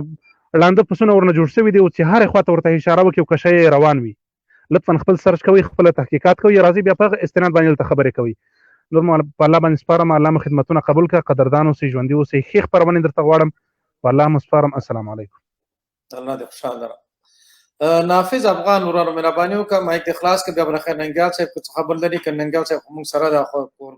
ړانده پسونه ورنه جوړ شوي دي او چې هرې خواته ورته اشاره وکړي او کشه یې روان وي. لطفا خپل سرچ کوئ، خپله تحقیقات کوئ، راځئ بیا په هغه استناد باندې دلته خبرې کوئ. نور مو په الله باندې سپارم، الله مو خدمتونه قبول کړه، قدردان اوسئ، ژوندي اوسئ، ښې خپرونې درته غواړم، په الله مو سپارم، السلام علیکم. الله دې خوشحال لره. نافذ افغان وراره مهرباني وکړه مایک دې خلاص کړه، بیا به خیر ننګیال صاحب که څه خبر لري، که ننګیال صاحب خو موږ سره ده، خو کور